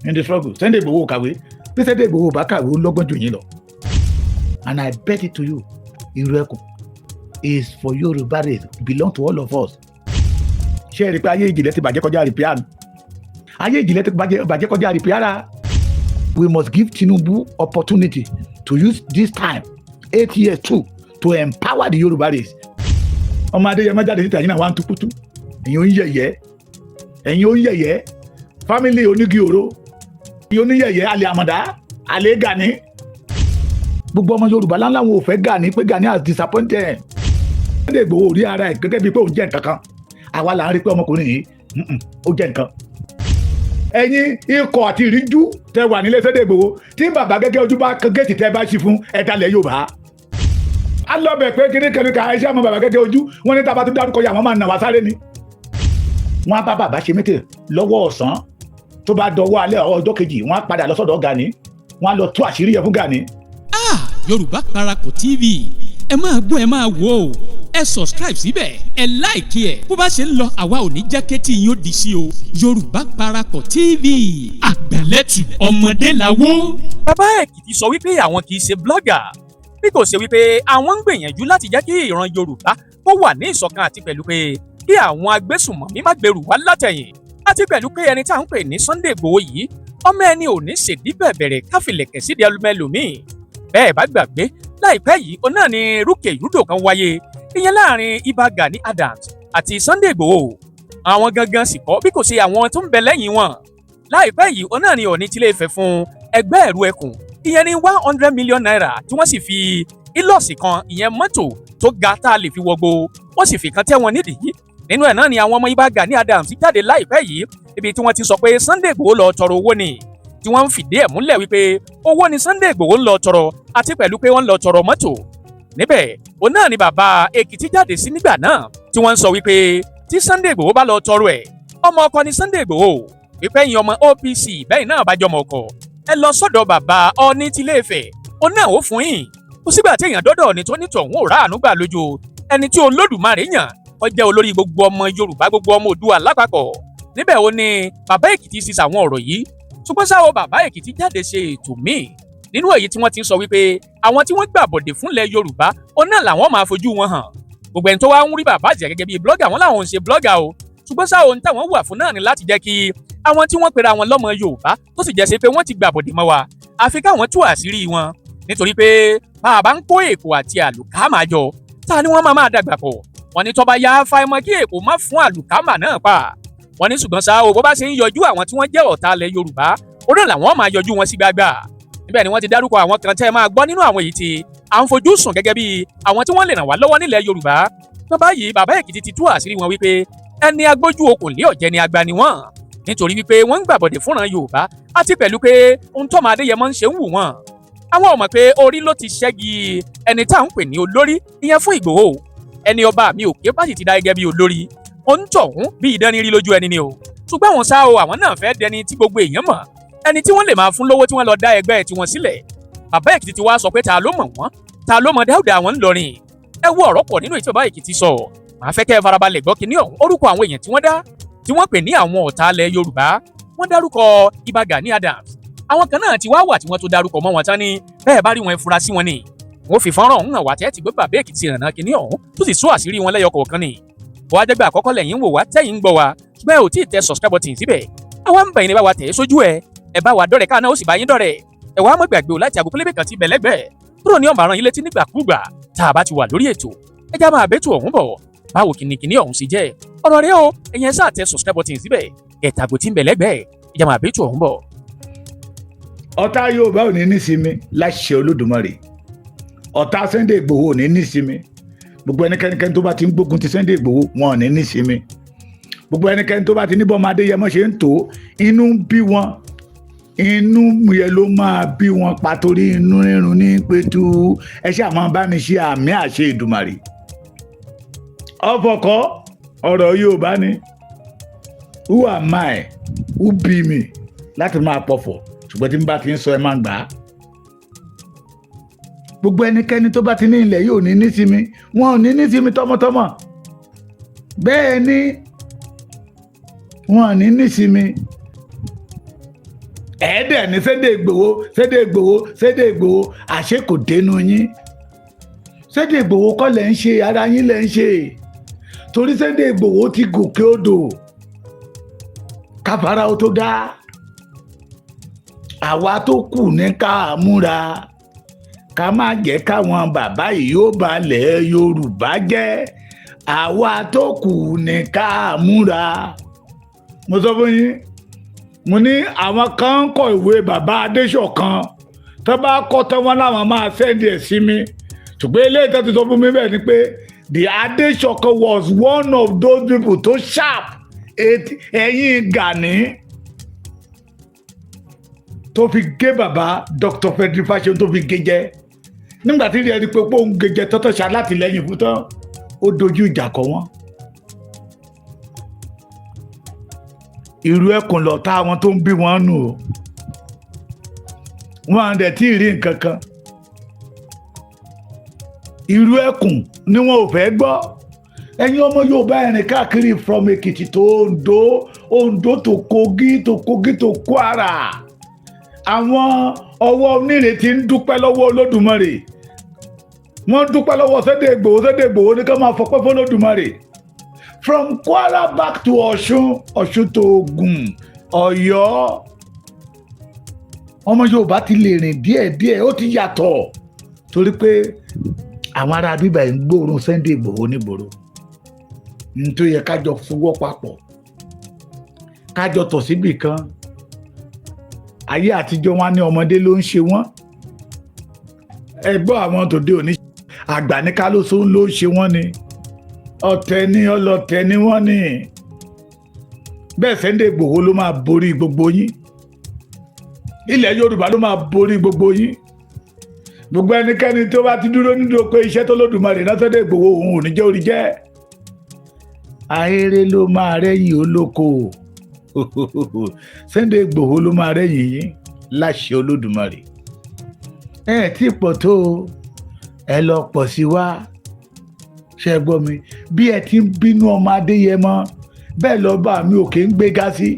in the struggle. Sunday Igboho kàwé. Bí Sunday Igboho bá kàwé, ó lọ́gbọ́n jù yín lọ. And I bet it to you, Ìrù Ẹkùn is for Yorùbá race, belong to all of us. Ṣé ẹ rí i pé ayé ìjìnlẹ̀ ti bàjẹ́ kọjá repair ni? Ayé ìjìnlẹ̀ ti bàjẹ́ kọjá repair. We must give Tinubu opportunity to use this time, 8 years too, to empower the Yorùbá race. Ọmọ Adéyẹmọ jáde síta yìí náà wá ń tukutu. Ẹ̀yin ò ń yẹ̀yẹ́, ẹ̀yin ò ń yẹ̀yẹ́ family onígi òro, ẹ̀yin oníyẹ̀yẹ́ alẹ́ àmọ̀dá alẹ́ Gani. Gbogbo ọmọ Yorùbá láńlá wọn ò fẹ́ Gani, pé Gani has disappointed. Sunday Igboho rí ara ẹ̀ gẹ́gẹ́ bíi pé òun jẹ́ nǹkan kan. Àwa là ń rí pé ọmọkùnrin yìí, ó jẹ́ nǹkan. Ẹ̀yin ikọ̀ àti ìríjú tẹ wà nílé Sunday Igboho, tí bàbá gẹ́gẹ́ ojú bá kan géètì tẹ bá ṣí fún ẹ̀dálẹ̀ Yorùbá á lọ bẹ̀ pé kíní kan ká ẹṣẹ́ àmọ́ bàbá gẹ́gẹ́ ojú wọn ní tábà tó dárúkọ yà wọ́n máa nà wá sáré ni. Wọ́n á bá bàbá ṣe mítì lọ́wọ́ ọ̀sán, tó bá dọwọ́ alẹ́ ọjọ́ kejì, wọ́n á padà lọ sọ́dọ̀ Gani, wọ́n á lọ tú àṣírí yẹn fún Gani. Ah, Yorùbá Parapọ̀ TV, ẹ máa gbọ́, ẹ máa wò ó. Ẹ subscribe síbẹ̀, ẹ like ẹ̀. Bó bá ṣe ń lọ, àwa ò ní jẹ́ kétí yín ó di sí o. Yorùbá Parapọ̀ TV, àgbàlẹ́tù ọmọdé làwọ́. Bàbá Èkìtì sọ wípé àwọn kì í ṣe blogger, bí kò ṣe wípé àwọn ń gbìyànjú láti jẹ́ kí ìran Yorùbá kó wà ní ìṣọ̀kan, àti pẹ̀lú pé kí àwọn agbésùnmọ̀mí má gbèrú wá látẹ̀yìn, àti pẹ̀lú pé ẹni tá à ń pè ní Sunday Igboho yìí, ọmọ ẹni ò ní ṣèdí bẹ̀bẹ̀rẹ̀ káfílẹ̀kẹ̀ sídìí ẹlòmíì. Bẹ́ẹ̀ bá gbàgbé, láìpẹ́ yìí òun náà ni rúkèrúdò kan wáyé, ìyẹn láàrin Ìbà Gani Adams àti Sunday Igboho. Àwọn gangan sì kọ́, bí kò ṣe àwọn tó ń bẹ lẹ́yìn wọn. Láìpẹ́ yìí òun náà ni Ọọ̀ni tilé Ifẹ̀ fún ẹgbẹ́ Ẹ̀rú Ẹkùn, ìyẹn ní ₦100 million, tí wọ́n sì fi Hilux kan, ìyẹn mọ́tò tó ga tá a lè fi wọgbó, wọ́n sì fi kan tẹ́ wọn nídìí. Nínú ẹ̀ náà ni àwọn ọmọ Ìbà Gani Adams jáde láìpẹ́ yìí, ibi tí wọ́n ti sọ pé Sunday Igboho lọ tọrọ owó ni, tí wọ́n ń fìdí ẹ̀ múlẹ̀ wípé owó ni Sunday Igboho ń lọ tọrọ, àti pẹ̀lú pé wọ́n ń lọ tọrọ mọ́tò. Níbẹ̀ òun náà ni bàbá Èkìtì jáde sí nígbà náà, tí wọ́n ń sọ wípé tí Sunday Igboho bá lọ tọrọ ẹ̀, ọmọ ọkọ ni Sunday Igboho, wípé ẹ̀yin ọmọ OPC bẹ́ẹ̀ náà bá jọmọ ọkọ, ẹ lọ sọ́dọ̀ bàbá Ọọ̀ni tilé Ifẹ̀, òun náà ó fún yín. Kò sígbà tí èèyàn dọ́dọ̀ ní tó ní tọ̀hún ò ráàánú gbà lójú ẹni tí Olódùmarè yàn kó jẹ́ olórí gbogbo ọmọ Yorùbá, gbogbo ọmọ Oòduà lápapọ̀. Níbẹ̀ ó ní bàbá Èkìtì sì sàwọn ọ̀rọ̀ yìí. Ṣùgbọ́n ṣá o, bàbá Èkìtì jáde ṣe ètò míì nínú èyí tí wọ́n ti ń sọ wípé àwọn tí wọ́n gbàbọ̀dè fúnlẹ̀ Yorùbá, òun náà làwọn máa fojú wọn hàn. Gbogbo ẹni tó wá ń rí bàbá àjẹ́ gẹ́gẹ́ bíi blogger, wọn làwọn ò ń ṣe blogger o. Ṣùgbọ́n ṣá, ohun táwọn wà fún náà ni láti jẹ́ kí àwọn tí wọ́n pera wọn lọ́mọ Yorùbá, tó sì jẹ́ ṣe pé wọ́n ti gbàbọ̀dè mọ́ wa, àfi káwọn tú àṣírí wọn, nítorí pé bàbá ń kó èkó àti àlùkámà jọ, ta ni wọ́n máa máa dàgbà pọ̀? Wọ́n ní tó bá yá, fáìmọ̀ kí èkó má fún àlùkámà náà pa. Wọ́n ní ṣùgbọ́n ṣá o, bó bá ṣe ń yọjú àwọn tí wọ́n jẹ́ ọ̀tá ilẹ̀ Yorùbá, orí làwọn máa yọjú wọn sí gbàgbà. Níbẹ̀ ni wọ́n ti dárúkọ àwọn kan tẹ́ ẹ máa gbọ́ nínú àwọn èyí tí à ń fojú sùn gẹ́gẹ́ bí àwọn tí wọ́n lè ràn wá lọ́wọ́ nílẹ̀ Yorùbá. Tó báyìí, bàbá Èkìtì ti tú àṣírí wọn wípé ẹni agbójú okùn lé ọ̀jẹ̀ ni agba ni wọ́n, nítorí wípé wọ́n ń gbàbọ̀dẹ̀ fúnran Yorùbá, àti pẹ̀lú pé ohun tọ́mọ Adéyẹmọ ń ṣe ń wù wọ́n. Àwọn ò mọ̀ pé orí ló ti ṣẹ́gi ẹni tá à ń pè ní olórí, ìyẹn fún Ìgbòho. Ẹni ọba mi òkè bá sì ti dá gẹ́gẹ́ bí olórí, òun tọ̀hún bí ìdánilrí lójú ẹni ni o. Ṣùgbọ́n àwọn ṣá o, àwọn náà fẹ́ dẹni tí gbogbo èèyàn mọ̀, ẹni tí wọ́n lè máa fún lówó, tí wọ́n lọ dá ẹgbẹ́ tiwọn sílẹ̀. Bàbá Èkìtì ti wá sọ pé ta ló mọ̀ wọ́n, ta ló mọ̀ Dáúdà àwọn ńlọrin. Ẹ wo, ọ̀rọ̀ pọ̀ nínú èyí tí bàbá Èkìtì sọ. Màá fẹ́ kẹ́ ẹ farabalẹ̀ gbọ́ kíní ọ̀hún. Orúkọ àwọn èèyàn tí wọ́n dá, tí wọ́n pè ní àwọn ọ̀tá ilẹ̀ Yorùbá, wọ́n dárúkọ Ìbà Gani Adams. Àwọn kan náà ti wá wà tí wọ́n tó dárúkọ mọ́ wọn tán ní bẹ́ẹ̀ bá rí wọn, ẹ fura sí wọn ni. Wọ́n fi fọ́nrán ọ̀hún hàn wá tẹ́ ti gbé bàbá Èkìtì ìrànà kíní ọ̀hún, tó sì sọ àṣírí wọn lẹ́yọ kọ̀ọ̀kan ni. Bó wá jẹ́gbẹ́ àkọ́kọ́ lẹ́yìn ń wò wá, tẹ́yìn ń gbọ́ wá, ṣùgbọ́n ẹ ò tí ì tẹ subscribe button síbẹ̀, àwa ń bẹ̀ yín ní bá wa tẹ̀ ẹ́ sójú ẹ. Ẹ bá wa dọ́rẹ̀ káà náà, ó sì bá yín dọ́rẹ̀. Ẹ wá má gbàgbé o láti àgọ́ pélébé kan ti bẹ̀ lẹ́gbẹ̀ẹ́ kúrò ní ọ̀mọ̀ àrùn yín létí nígbàkúgbà tá a bá ti wà lórí ètò. Ẹ já máa bẹ́tù ọ̀hún bọ̀. Báwo kìnnìkìnnì ọ̀hún sì jẹ́ ọ̀rọ̀ rẹ o? Ẹ̀yin ẹ sáà tẹ subscribe button síbẹ̀, ẹ̀tàgò tí ń bẹ̀ lẹ́gbẹ̀ẹ́. Ẹ já máa bẹ́tù ọ̀hún bọ̀. Ọ̀tá Yorùbá ò ní nísinmi láṣẹ Olódùmarè. Ọ̀tá Sunday Igboho ò ní nísinmi. Gbogbo ẹnikẹ́ni tó bá ti ń gbógun ti Sunday Igboho, wọn ò ní nísinmi. Gbogbo ẹnikẹ́ni tó bá ti ní bọ́mọ Adéyẹmọ ṣe ń tó inú ń bí wọn, inú yẹn ló máa bí wọn pa, torí inú rírun ní pẹ̀tù. Ẹ ṣáà máa bá mi ṣe àmì àṣẹ Ìdùmarè. Ọfọkọ ọ̀rọ̀ Yorùbá ni, who am I, who be me láti máa pọ̀fọ̀? Ṣùgbọ́n tí n bá ti ń sọ, ẹ máa gbà á. Gbogbo ẹnikẹ́ni tó bá ti ní ilẹ̀ yóò ní nísinmi, wọn ò ní nísinmi tọmọtọmọ. Bẹ́ẹ̀ ni, wọn ò ní nísinmi. Ẹ̀ẹ́dẹ̀ ní Sunday Igboho, Sunday Igboho, Sunday Igboho, àṣé kò dénú yín. Sunday Igboho kọ́ lẹ̀ ń ṣe, ara yín lẹ̀ ń ṣe, torí Sunday Igboho ti gòkè odò káfárá ó tó dá. Àwa tó kù ní ká múra, ká má jẹ́ káwọn bàbá yìí ó balẹ̀ Yorùbá jẹ́. Àwa tó kù ní ká múra. Mo sọ fún yín, mo ní àwọn kan ń kọ ìwé bàbá Adéṣọ̀kan. Tó bá kọ́ tán, wọn láwọn máa send ẹ̀ sí mi, ṣùgbọ́n eléyìí tó ti sọ fún mi bẹ́ẹ̀ ni pé the Adéṣọ̀kan was one of those people tó sharp ẹ̀yìn Gani tó fi gé bàbá Dr. Frederick Fasehun, tó fi gé jẹ. Nígbà tí ẹni pé òun gé jẹ tọ́tọ̀ ṣe alátìlẹ́yìn fún tán, ó dojú ìjà kọ wọ́n. Irú ẹkùn lọ̀tá àwọn tó ń bí wọn nù o. Wọn à dẹ̀ tí ì rí nǹkan kan. Irú ẹkùn ni wọn ò fẹ́ gbọ́. Ẹ̀yin ọmọ Yorùbá, ẹ̀rìn káàkiri from Èkìtì tó Oǹdó, Oǹdó tó Kogi, tó Kogi tó Kwara, àwọn ọwọ́ onírètí ń dúpẹ́ lọ́wọ́ Olódùmarè. Wọ́n dúpẹ́ lọ́wọ́ Sunday Igboho. Sunday Igboho ní ká máa fọpẹ́ fún Olódùmarè. From Kwara back to Ọ̀ṣun, Ọ̀ṣun tó Ògùn, Ọ̀yọ́, ọmọ Yorùbá ti lè rìn díẹ̀díẹ̀. Ó ti yàtọ̀ torí pé àwọn ará bíbá yìí ń gbóòórùn Sunday Igboho nígboro. Ní tó yẹ kájọ fọwọ́ papọ̀, kájọ tọ̀ síbì kan. Ayé àtijọ́, wọn ní ọmọdé ló ń ṣe wọ́n. Ẹ gbọ́, àwọn tòde òní, àgbà ní kálóso ló ń ṣe wọ́n ni. Ọ̀tẹ̀ ní ọlọ́tẹ̀ ni wọ́n ní bẹ́ẹ̀. Sunday Igboho ló máa borí gbogbo yín. Ilẹ̀ Yorùbá ló máa borí gbogbo yín. Gbogbo ẹnikẹ́ni tó bá ti dúró nídúró pé iṣẹ́ tó lódùmarè náà Sunday Igboho, òun ò ní jẹ́ orí jẹ́. Ahéré ló máa rẹ́yìn olóko. Sunday Igboho ló máa rẹ́yìn yín láṣẹ Olódùmarè. Ẹ tí pọ̀ tó, ẹ lọ pọ̀ sí wa. Ṣe gbọ́ mi? Bí ẹ ti ń bínú ọmọ Adéyẹmọ, bẹ́ẹ̀ lọ́ba mi òkè ń gbéga sí.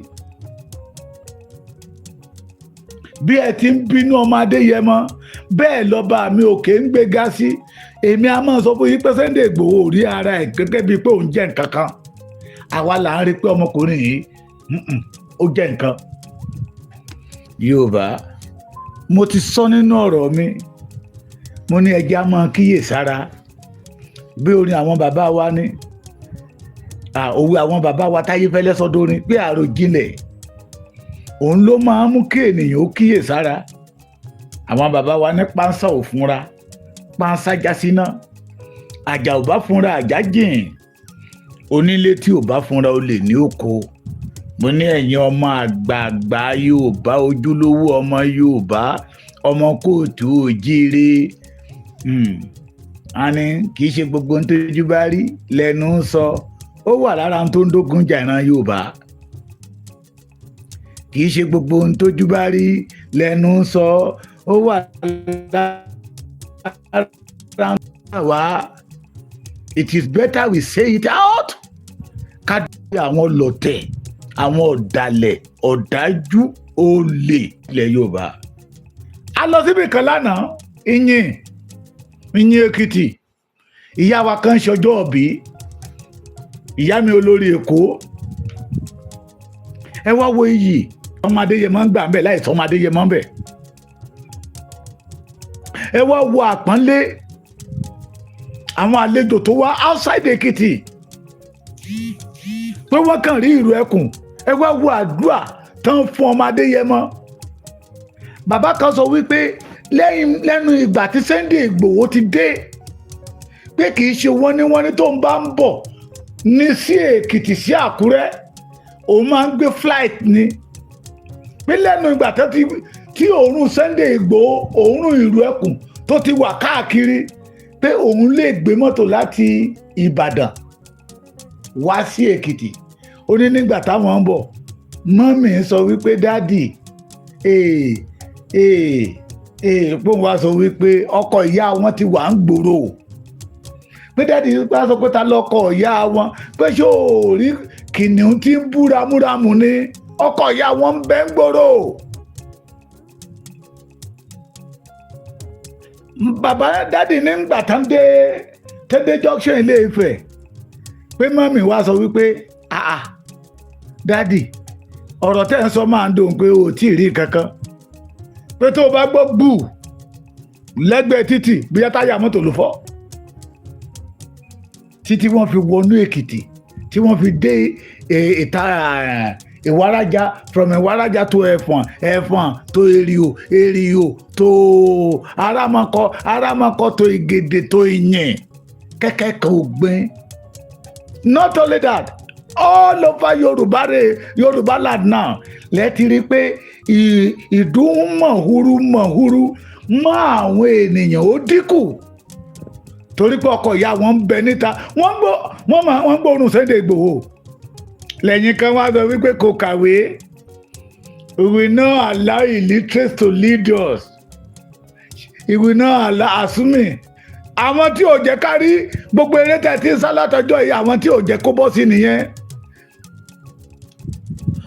Bí ẹ ti ń bínú ọmọ Adéyẹmọ, bẹ́ẹ̀ lọ́ba mi òkè ń gbéga sí. Èmi a máa sọ fún yín pé Sunday Igboho ò rí ara ẹ̀ gẹ́gẹ́ bíi pé òun jẹ́ nǹkan kan. Àwa là ń rí pé ọmọkùnrin yìí, ó jẹ́ nǹkan. Yorùbá, mo ti sọ nínú ọ̀rọ̀ mi, mo ní ẹjẹ́ á máa kíyè sára. Bí orin àwọn bàbá wa ní, òwe àwọn bàbá wa táyé fẹ́lẹ́ sọdọ́rin pé àròjinlẹ̀ òun ló máa ń mú kí ènìyàn ó kíyè sára. Àwọn bàbá wa ní pánsá ò fúnra, pánsá já síná. Àjà ò bá fúnra, àjà jìn. Onílé tí ò bá fúnra, ó lè ní oko. Mo ní ẹ̀yin ọmọ àgbààgbà Yorùbá, ojúlówó ọmọ Yorùbá, ọmọ kóòtù òjíire, a ní kì í ṣe gbogbo ohun tójú bá rí lẹ́nu ń sọ. Ó wà lára ohun tó ń dógun jà ìran Yorùbá. Kì í ṣe gbogbo ohun tójú bá rí lẹ́nu ń sọ. Ó wà lára wa. It is better we say it out, ká dé àwọn ọlọ̀tẹ̀, àwọn ọ̀dàlẹ̀, ọ̀dájú, olè ilẹ̀ Yorùbá. A lọ síbi kan lánàá, Ìyìn, Ìyìn Èkìtì. Ìyá wa kan ṣọjọ́ òbí, ìyá mi olórí Èkó. Ẹ wá wo iyì ọmọ Adéyẹmọ ń gbà ń bẹ láì sọ ọmọ Adéyẹmọ ń bẹ. Ẹ wá wo àpọ́nlé àwọn àlejò tó wá outside Èkìtì pé wọ́n kàn rí ìrù ẹkùn. Ẹ wá wo àdúrà tán fún ọmọ Adéyẹmọ. Bàbá kan sọ wípé lẹ́yìn lẹ́nu ìgbà tí Sunday Ìgbòho ti dé, pé kì í ṣe wọ́n ní wọ́n ní tó ń bá ń bọ̀ ní sí Èkìtì sí Àkúrẹ́, òun máa ń gbé flight ni, pé lẹ́nu ìgbà tó ti tí òórùn Sunday Ìgbòho, òórùn ìrù ẹkùn tó ti wà káàkiri, pé òun lè gbé mọ́tò láti Ìbàdàn wá sí Èkìtì. Ó ní nígbà táwọn ń bọ̀, mummy sọ wípé, "Daddy, ee ee ee," pòun wá sọ wípé ọkọ ìyá wọn ti wà ń gbòòrò, pé daddy wá sọ pé ta lọkọ ìyá wọn, pé ṣé ò rí kìnìún tí ń bú ramúramù ni? Ọkọ ìyá wọn ń bẹ ń gbòòrò. Bàbá daddy nígbà tán dé tẹ́dé junction Ilé Ifẹ̀, pé mummy wá sọ wípé, "Ah, daddy, ọ̀rọ̀ tẹ́ ń sọ máa ń dùn pé o ò tí ì rí kankan, pé tó o bá gbọ́ gbù lẹ́gbẹ̀ẹ́ títì, bóyá táyà mọ́tò ló fọ́." Títí wọ́n fi wọnú Èkìtì, tí wọ́n fi dé ìta Ìwárájà, from Ìwárájà to Ẹ̀fọ̀n, Ẹ̀fọ̀n to Èrìò, Èrìò to Arámọkọ, Arámọkọ to Ìgèdè to Ìyìn, kẹ́kẹ́ kan ò gbìn. Not only that, all over Yorùbá rè, Yorùbá land now, lẹ́tí rí pé ìdún mọ̀húrú mọ̀húrú mọ́ àwọn ènìyàn ó dínkù, torí pé ọkọ̀ ìyá wọn ń bẹ níta, wọ́n gbọ́, wọ́n máa wọ́n gbóòórùn Sunday Igboho. Lẹ́yìn kan wá sọ wípé kò kàwé. We will not allow illiterates to lead us. We will not allow assuming àwọn tí ò jẹ́ kárí gbogbo eré tẹ̀ tí ń sá látọjọ́ yìí, àwọn tí ò jẹ́ kó bọ́ sí nìyẹn.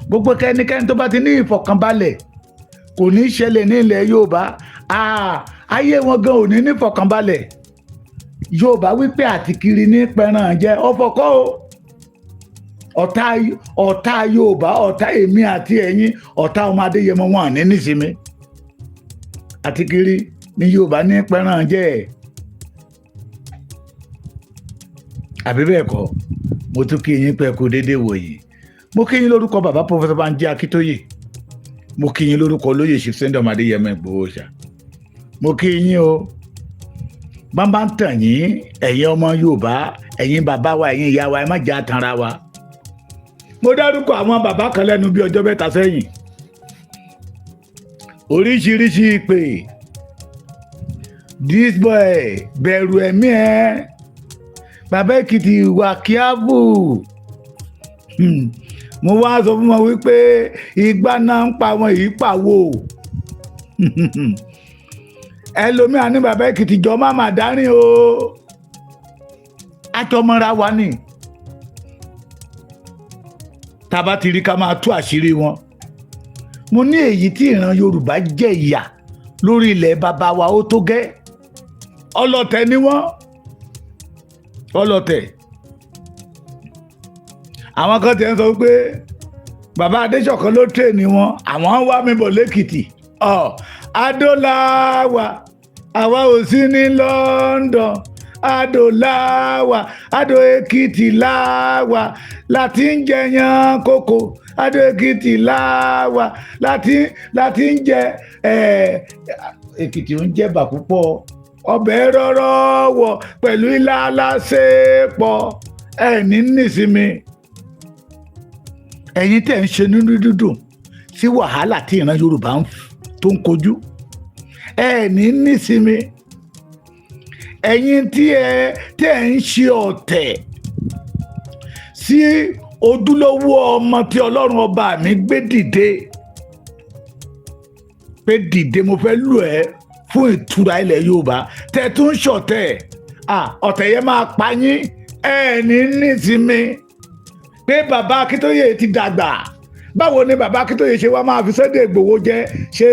Gbogbo kẹ́nikẹ́ni tó bá ti ní ìfọ̀kànbalẹ̀ kò ní í ṣẹlẹ̀ ní ilẹ̀ Yorùbá. Ayé wọn gan ò ní ní ìfọ̀kànbalẹ̀. Yorùbá wípé àtìkiri ní pẹran jẹ ọfọkọ o. Ọ̀tá, ọ̀tá Yorùbá, ọ̀tá èmi àti ẹ̀yin, ọ̀tá ọmọ Adéyẹmọ, wọn ní nísinmi. Àtìkiri ní Yorùbá ní pẹran jẹ, àbí bẹ́ẹ̀ kọ́? Mo tún kí yín pé kú déédéé wòyí. Mo kí yín lórúkọ bàbá Professor Banji Akíntóyè. Mo kí yín lórúkọ olóyè Chief Sunday ọmọ Adéyẹmọ Ìgbòho ṣá. Mo kí yín o. Bá ń tàn yín, ẹ̀yin ọmọ Yorùbá, ẹ̀yin bàbá wa, ẹ̀yin ìyá wa, ẹ má jẹ́ àtànra wa. Mo dárúkọ àwọn bàbá kan lẹ́nu bí ọjọ́ 3 sẹ́yìn. Oríṣiríṣi ìpè, this boy, bẹ̀rù ẹ̀mí ẹ̀, bàbá Èkìtì wà kíábù. Mo wá sọ fún wọn wípé ìgbà náà ń pa wọn yìí pàwọ́. Ẹlòmíà ní bàbá Èkìtì jọ má má dárìn o, àjọmọ́ra wa ni. Tá a bá ti rí ká máa tú àṣírí wọn. Mo ní èyí tí ìran Yorùbá jẹ ìyà lórí ilẹ̀ bàbá wa, ó tó gẹ́. Ọlọ̀tẹ̀ ni wọ́n, ọlọ̀tẹ̀. Àwọn kan ti ń sọ pé bàbá Adéṣọ̀kan ló tẹ̀ ní wọn, àwọn ń wá mi bọ̀ lẹ́kìtì. Ọ adóláwà, àwa ò sí ní London. Adóláwà, Adó Èkìtì láwà láti ń jẹyàn kókó. Adó Èkìtì láwà láti ń jẹ Èkìtì ń jẹ bà púpọ̀, ọbẹ̀ rọ́rọ́ wọ̀ pẹ̀lú ilá alásèpọ̀. Ẹ̀ ní nísinmi. Ẹ̀yin tẹ̀ ń ṣe nínú dídùn sí wàhálà tí ìran Yorùbá tó ń kojú, ẹ ní nísinmi. Ẹ̀yin tí ẹ tẹ̀ ń ṣe ọ̀tẹ̀ sí ojúlówó ọmọ tí Ọlọ́run ọba mi gbé dìde, pé dìde, mo fẹ́ lù ẹ́ fún ìtura ilẹ̀ Yorùbá, tẹ̀ tún ṣọ̀tẹ̀, ọ̀tẹ̀ yẹn máa pa yín. Ẹ ní nísinmi pé bàbá Akíntóyè ti dàgbà. Báwo ni bàbá Akíntóyè ṣe wá máa fi Sunday Ìgbòho jẹ ṣe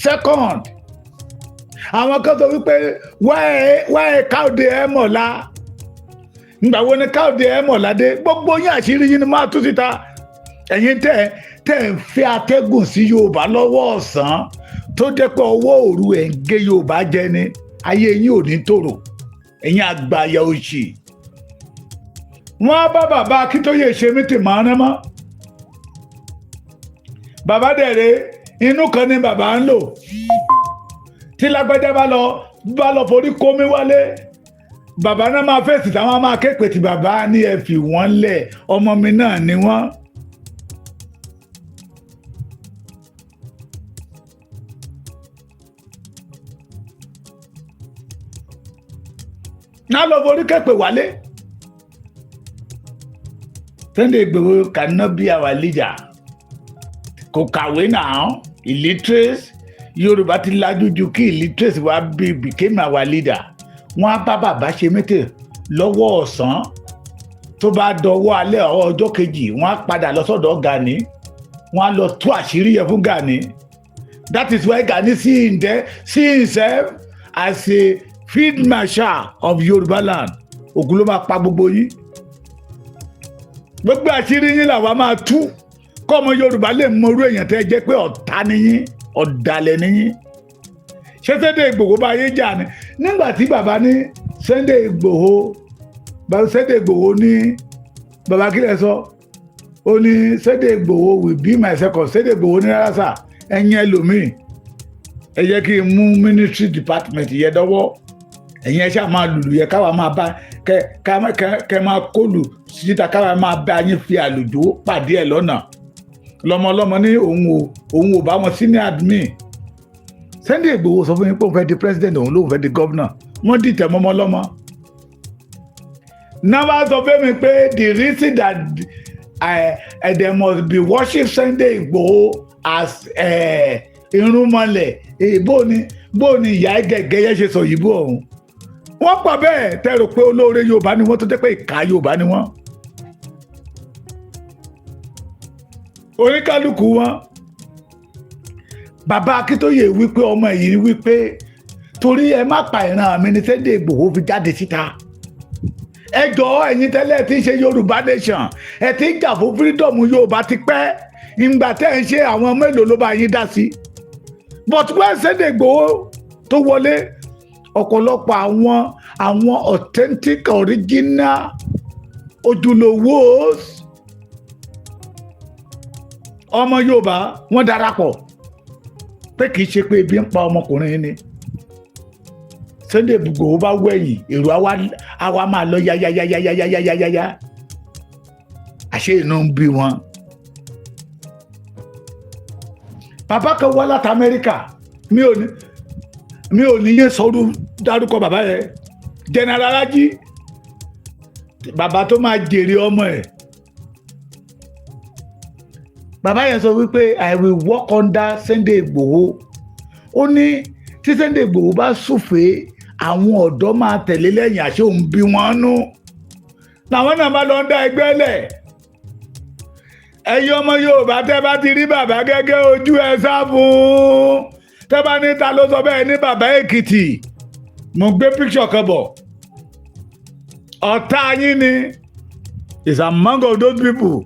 second? Àwọn kan sọ wípé wáyé Káòdé ẹ mọ̀lá, ngbà wo ni Káòdé ẹ mọ̀lá dé? Gbogbo yín, àṣírí yín ni máa tú síta. Ẹ̀yin tẹ́ ń fẹ́ atẹ́gùn sí Yorùbá lọ́wọ́ ọ̀sán, tó jẹ́ pé ọwọ́ òru ẹ̀ ń gé Yorùbá jẹ ni, ayé yín ò ní tòrò. Ẹ̀yin àgbàyà òṣì, wọ́n á bá bàbá Akíntóyè ṣe mítì máa rán mọ́ bàbá dẹ̀rẹ̀. Inú kan ni bàbá ń lò. Tí lágbájá bá lọ forí kómi wálé, bàbá náà máa fèsì, táwọn máa képe tí bàbá ní ẹ fi wọ́n lẹ̀, ọmọ mi náà ni wọ́n. Náà lọ forí kẹ́pẹ́ wálé. Sunday Igboho cannot be our leader. Kò kàwé náà, illiterate. Yorùbá ti lajú ju kí illiterate wá bí became our leader. Wọ́n á bá bàbá ṣe mítì lọ́wọ́ ọ̀sán, tó bá dọwọ́ alẹ́ ọjọ́ kejì, wọ́n á padà lọ sọ́dọ̀ Gani, wọ́n á lọ tú àṣírí yẹn fún Gani. That is why Gani see himself As a field marshal of Yorùbá land, Ògún ló máa pa gbogbo yín. Gbogbo àṣírí yín làwa máa tú kọ́mọ Yorùbá lè mọ irú èèyàn tẹ́ jẹ́ pé ọ̀tá ni yín, ọ̀dàlẹ̀ ni yín. Ṣé Sunday Igboho bá yé jà ni? Nígbà tí bàbá ní Sunday Igboho, bàbá Sunday Igboho ní, bàbá kílẹ̀ sọ, ó ní Sunday Igboho will be my second. Sunday Igboho ní rárá sà, ẹ̀yin ẹlòmíì, ẹ jẹ́ kí n mú ministry department yẹ dọ́wọ́. Ẹ̀yin ẹ ṣáà máa lùlù yẹ, káwa máa bá kẹ kẹ kẹ máa kóòlù síta, káwa máa bá yín fi àlùjó pàdé ẹ̀ lọ́nà. Lọmọlọmọ ní òun ò bá wọn sí ní admin. Sunday Igboho sọ fún mi pé òun fẹ́ di president, òun lóun fẹ́ di governor. Wọ́n dìtẹ̀ mọ́mọ́ lọ́mọ náà wá sọ fún mi pé the reason that there must be worship Sunday Igboho as irúnmọlẹ̀, bó ni ìyá gẹ́gẹ́ yẹn ṣe sọ yìí bó ọ̀hún. Wọ́n pọ̀ bẹ́ẹ̀ tẹ́ rò pé olóore Yorùbá ni wọ́n, tó jẹ́ pé ìka Yorùbá ni wọ́n. Oníkálukú wọn, bàbá Akíntóyè wípé ọmọ yìí wípé torí ẹ má pa ìran mi ní Sunday Igboho fi jáde síta. Ẹ jọ̀ọ́, ẹ̀yin tẹ́lẹ̀ tí ń ṣe Yorùbá nation, ẹ ti ń jà fún freedom Yorùbá ti pẹ́. Ìgbà tẹ́ ń ṣe, àwọn mélòó ló bá yín dá sí? But when Sunday Igboho tó wọlé, ọ̀pọ̀lọpọ̀ àwọn authentic, original, ojúlówó ọmọ Yorùbá, wọ́n darapọ̀ pé kì í ṣe pé ebi ń pa ọmọkùnrin yìí ni. Sunday Igboho bá wẹ̀yìn, èrò àwa máa lọ yáyáyáyáyáyáyá. Àṣé inú ń bí wọn. Bàbá kan wá láti Amẹ́ríkà, mi ò ní yé sọdún dárúkọ bàbá yẹn, General Raji, bàbá tó máa jèrè ọmọ ẹ̀. Bàbá yẹn sọ wípé, "I will work under Sunday Igboho." Ó ní tí Sunday Igboho bá súfèé, àwọn ọ̀dọ́ máa tẹ̀lé lẹ́yìn. Àṣé òun bí wọ́n nú làwọn náà bá lọ ń dá ẹgbẹ́ lẹ̀. Ẹ̀yin ọmọ Yorùbá, tẹ́ bá ti rí bàbá gẹ́gẹ́ ojú, ẹ sá fún. Tẹ́ bá ní ta ló sọ bẹ́ẹ̀, ní bàbá Èkìtì. Mo gbé picture kan bọ̀, ọ̀tá yín ni, is among of those people.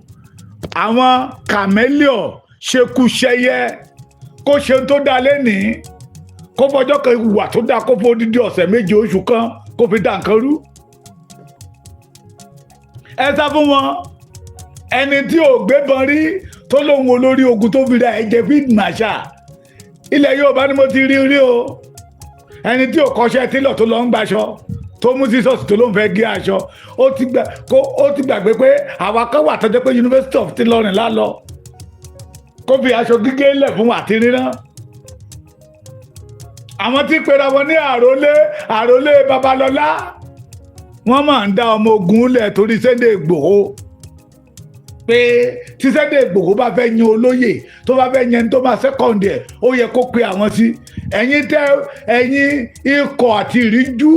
Àwọn chameleon, ṣekúṣẹyẹ, kó ṣe tó dá lẹ́nìí, kó fọjọ́ kan wà tó dáa, kó fọ odidi ọ̀sẹ̀ 7, oṣù kan, kó fi dá nǹkan rú. Ẹ sá fún wọn. Ẹni tí ò gbébọn rí, tó lóun olórí ogun, tó fi ra ẹ̀jẹ̀ field marshal, ilẹ̀ Yorùbá ni mo ti rí rí o. Ẹni tí ò kọ́ṣẹ́ tílọ̀, tó lọ ń gbaṣọ, tó mú sísọ́ọ̀sì, tó ló ń fẹ́ gé aṣọ, ó ti gbàgbé pé àwa kan wà tó jẹ́ pé University of Ìlọrin lálọ, kó fi aṣọ gígé lẹ̀ fún àti ríran. Àwọn tí pera wọn ní àrólé Babalọ́lá, wọ́n máa ń dá ọmọ ogun lẹ̀ torí Sunday Igboho, pé tí Sunday Igboho bá fẹ́ yan olóyè, tó bá fẹ́ yan tó máa second ẹ̀, ó yẹ kó pe àwọn sí. Ẹ̀yin tẹ́ ẹ̀yin ikọ̀ àti ìríjú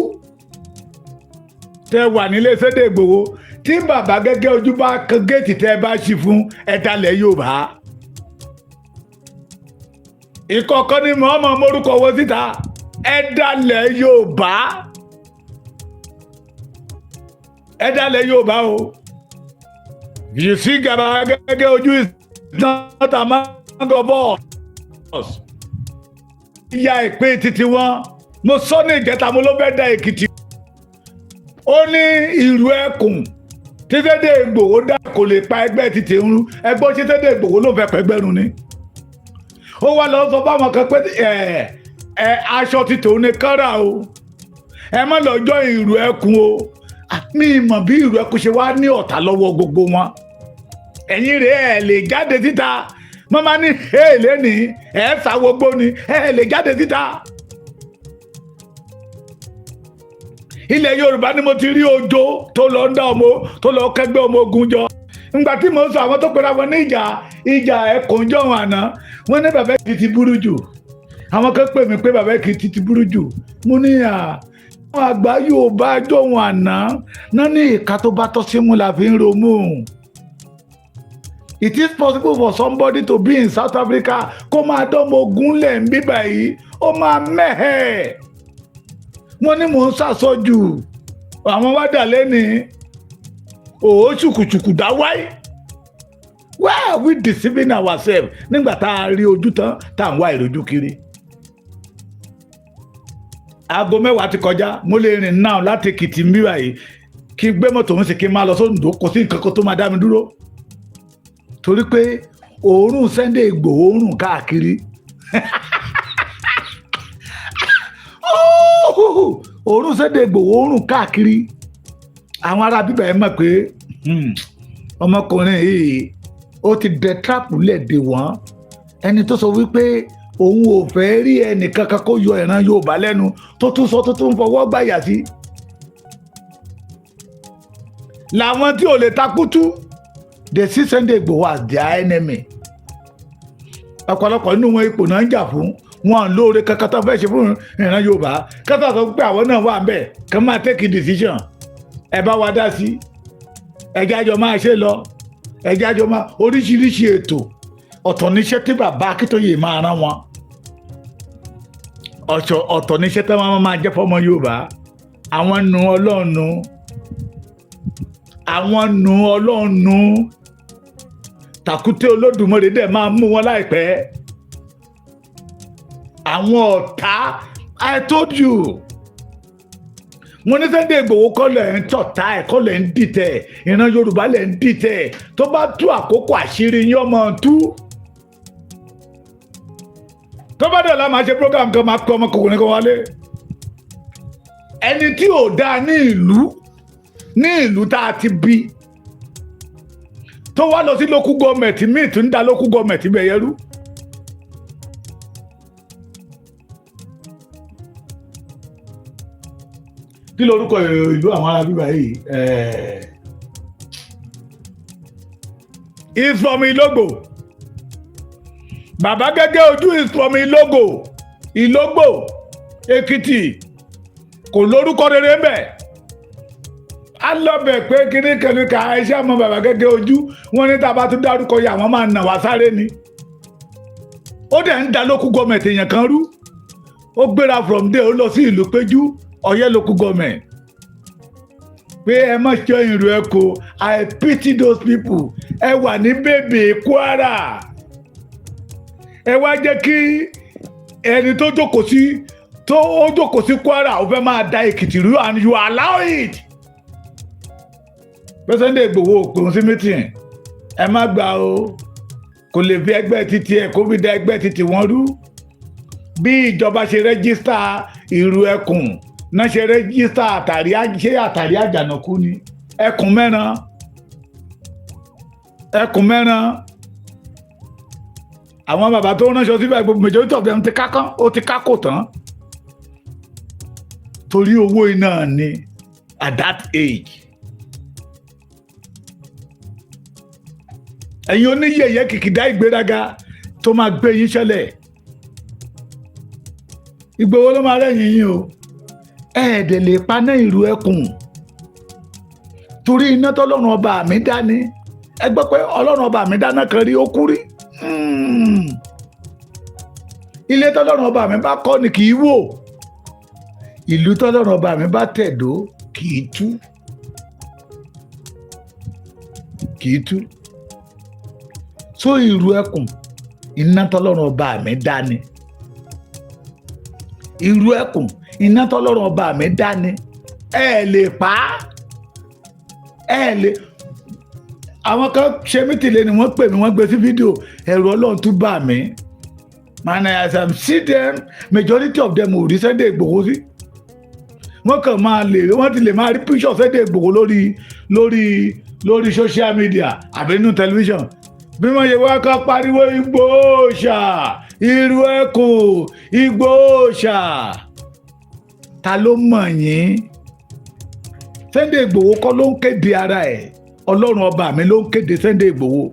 tẹ́ wà nílé Sunday Igboho, tí bàbá gẹ́gẹ́ ojú bá kan géètì, tẹ́ bá ṣí fún ẹ̀dálẹ̀ Yorùbá. Ìkọ̀kọ́ ni mọ̀ọ́mọ̀ morúkọ wo síta. Ẹ̀dálẹ̀ Yorùbá, ẹ̀dálẹ̀ Yorùbá o. You see, gàbà gẹ́gẹ́ ojú is not among of us. Ìyá ìpín títí wọn, mo sọ ní ìjẹta, mo ló fẹ́ da Èkìtì. Ó ní ìrù ẹkùn tí Sunday Igboho dá kò lè pa ẹgbẹ́ títí ń rú ẹgbọ́n. Ṣé Sunday Igboho ló fẹ́ pẹ́gbẹ́rún ni? Ó wá lọ sọ fáwọn kan pé ẹ ẹ aṣọ ti tòun ní kọ́ra o, ẹ má lọ́jọ́ ìrù ẹkùn o. Mi mọ̀ bí ìrù ẹkùn ṣe wá ní ọ̀tá lọ́wọ́ gbogbo wọn. Ẹ̀yin rẹ̀, ẹ̀ lè jáde síta. Mọ́má ní ẹ̀ lẹ́nìí, ẹ̀ sáwọ́gbó ni, ẹ̀ lè jáde síta. Ilẹ̀ Yorùbá ni mo ti rí ojo tó lọ ń dá ọmọ, tó lọ kẹgbẹ́ ọmọ ogun jọ. Ǹgbà tí mo ń sọ, àwọn tó pera wọn ní ìjà ẹkùn jọ̀hún àná, wọ́n ní bàbá Èkìtì ti burú jù. Àwọn kan pè mí pé bàbá Èkìtì ti burú jù. Mo ní à àwọn àgbà Yorùbá jọ̀hún àná náà ní ìka tó bá tọ́ símú la fi ń romú. It is possible for somebody to be in South Africa, kó máa dánmọ ogun lẹ̀ ń bíbà yìí, ó máa mẹ́hẹ̀ẹ́. Wọ́n ní mò ń sàsọjù àwọn wá dà lẹ́ni òó ṣùkùṣùkù dá wáyé. Why are we deceiving ourselves nígbà tá a rí ojú tán, tá à ń wá ìrojú kiri? Aago 10 ti kọjá. Mo lè rìn náà láti Èkìtì ń bí báyìí, kí n gbé mọ́tò ń sì kí n máa lọ sóńdó. Kò sí nǹkan kan tó máa dá mi dúró, torí pé òórùn Sunday Ìgbòho òórùn káàkiri, òórùn Sunday Ìgbòho òórùn káàkiri. Àwọn ará bíbá ẹ mọ̀ pé ọmọkùnrin yìí, ó ti dẹ trap lẹ̀ dè wọ́n. Ẹni tó sọ wípé òun ò fẹ́ rí ẹnìkankan kó yọ ìran Yorùbá lẹ́nu, tó tún sọ, tó tún fọwọ́ gbàyà sí làwọn tí ò lè takútú. They see Sunday Igboho as their enemy. Ọ̀pọ̀lọpọ̀ nínú wọn, ipò náà ń jà fún wọn. Lóore kankan tó fẹ́ ṣe fún ìran Yorùbá kátà sọ pé àwọn náà wà ń bẹ̀ kán máa take a decision. Ẹ bá wa dá sí, ẹjẹ́ àjọ máa ṣe lọ, ẹjẹ́ àjọ máa oríṣiríṣi ètò. Ọ̀tọ̀ níṣẹ́ tí bàbá Akíntóyè máa rán wọn, ọ̀tọ̀ níṣẹ́ tí wọ́n máa jẹ́ fọ́mọ Yorùbá. Àwọn nu Ọlọ́run nu, àwọn nu Ọlọ́run nu. Tàkúté Olódùmarè dẹ̀ máa mú wọn láìpẹ́. Àwọn ọ̀tá, I told you, mo ní Sunday Igboho kọ́ lẹ̀ ń tọ̀tá ẹ̀, kọ́ lẹ̀ ń dìtẹ̀ ìran Yorùbá, lẹ̀ ń dìtẹ̀. Tó bá tú àkókò, àṣírí yín ọmọ tú. Tó bá dẹ̀ la máa ṣe program kan, máa pẹ́ ọmọkùnrin kan wálé, ẹni tí ò dáa ní ìlú tá a ti bí, tó wá lọ sí local government míì, tó ń da local government bẹ̀ yẹrú. Kí lorúkọ ìlú àwọn ará bíbá yìí? Is from Ilógbò. Bàbá Gẹ́gẹ́ Ojú is from Ilógbò, Ìlógbò, Èkìtì. Kò lórúkọ rere ń bẹ̀. Á lọ bẹ̀ pé kíní kẹnu ká iṣẹ́ àmọ́ bàbá Gẹ́gẹ́ Ojú wọn ní tá a bá tún dárúkọ yìí, àwọn máa nà wá sáré ni. Ó dẹ̀ ń da local government èèyàn kan rú. Ó gbéra from there, ó lọ sí ìlú Péjú, Ọ̀yẹ́ local government, pé ẹ má ṣe ìrù ẹ̀kọ́. I pity those people. Ẹ wà ní bèbè Kwara, ẹ wá jẹ́ kí ẹni tó jókòó sí, tó ó jókòó sí Kwara, ó fẹ́ máa da Èkìtì rú, and you allow it. President Igboho òpin sí meeting, ẹ má gbà o. Kò lè fi ẹgbẹ́ títí ẹ̀ kó fi da ẹgbẹ́ títí wọn rú. Bí ìjọba ṣe register ìrù ẹkùn náà ṣe register àtàrí, ṣé àtàrí àjànàkú ni ẹkùn mẹ́ran, ẹkùn mẹ́ran. Àwọn bàbá tó ránṣọ síbẹ̀, gbogbo majority of them ti kákán, ó ti kákò tán, torí owó iná ni at that age. Ẹ̀yin oníyẹ̀yẹ́, kìkìdá ìgbéraga tó máa gbé yín ṣẹlẹ̀, Ìgbòho ló máa rẹ́yìn yín o. Ẹ̀ẹ́dẹ̀ lè paná ìrù ẹkùn, torí iná tọ́lọ́run ọba mi dání. Ẹ gbọ́ pé Ọlọ́run ọba mi dáná kan rí, ó kú rí. Ilé tọ́lọ́run ọba mi bá kọ́ ni kì í wò, ìlú tọ́lọ́run ọba mi bá tẹ̀dó kì í tú, kì í tú. So ìrù ẹkùn, iná tọ́lọ́run ọba mi dání, ìrù ẹkùn, iná tọ́lọ́run ọba mi dání, ẹ lè pa á, ẹ lè. Àwọn kan ṣe meeting ni wọ́n pè mí, wọ́n gbé sí fídíò. Ẹ̀rù Ọlọ́run tún bà mí. Man, as I'm see them, majority of them ò rí Sunday Igboho sí. Wọ́n kàn máa lè, wọ́n ti lè máa rí picture Sunday Igboho lórí social media àbí nínú television. Bí wọ́n ṣe wá ká pariwo Ìgbòho ṣá, irú ẹkùn, Ìgbòho ṣá, ta ló mọ̀ yín? Sunday Igboho kọ́ ló ń kéde ara ẹ̀, Ọlọ́run ọba mi ló ń kéde Sunday Igboho,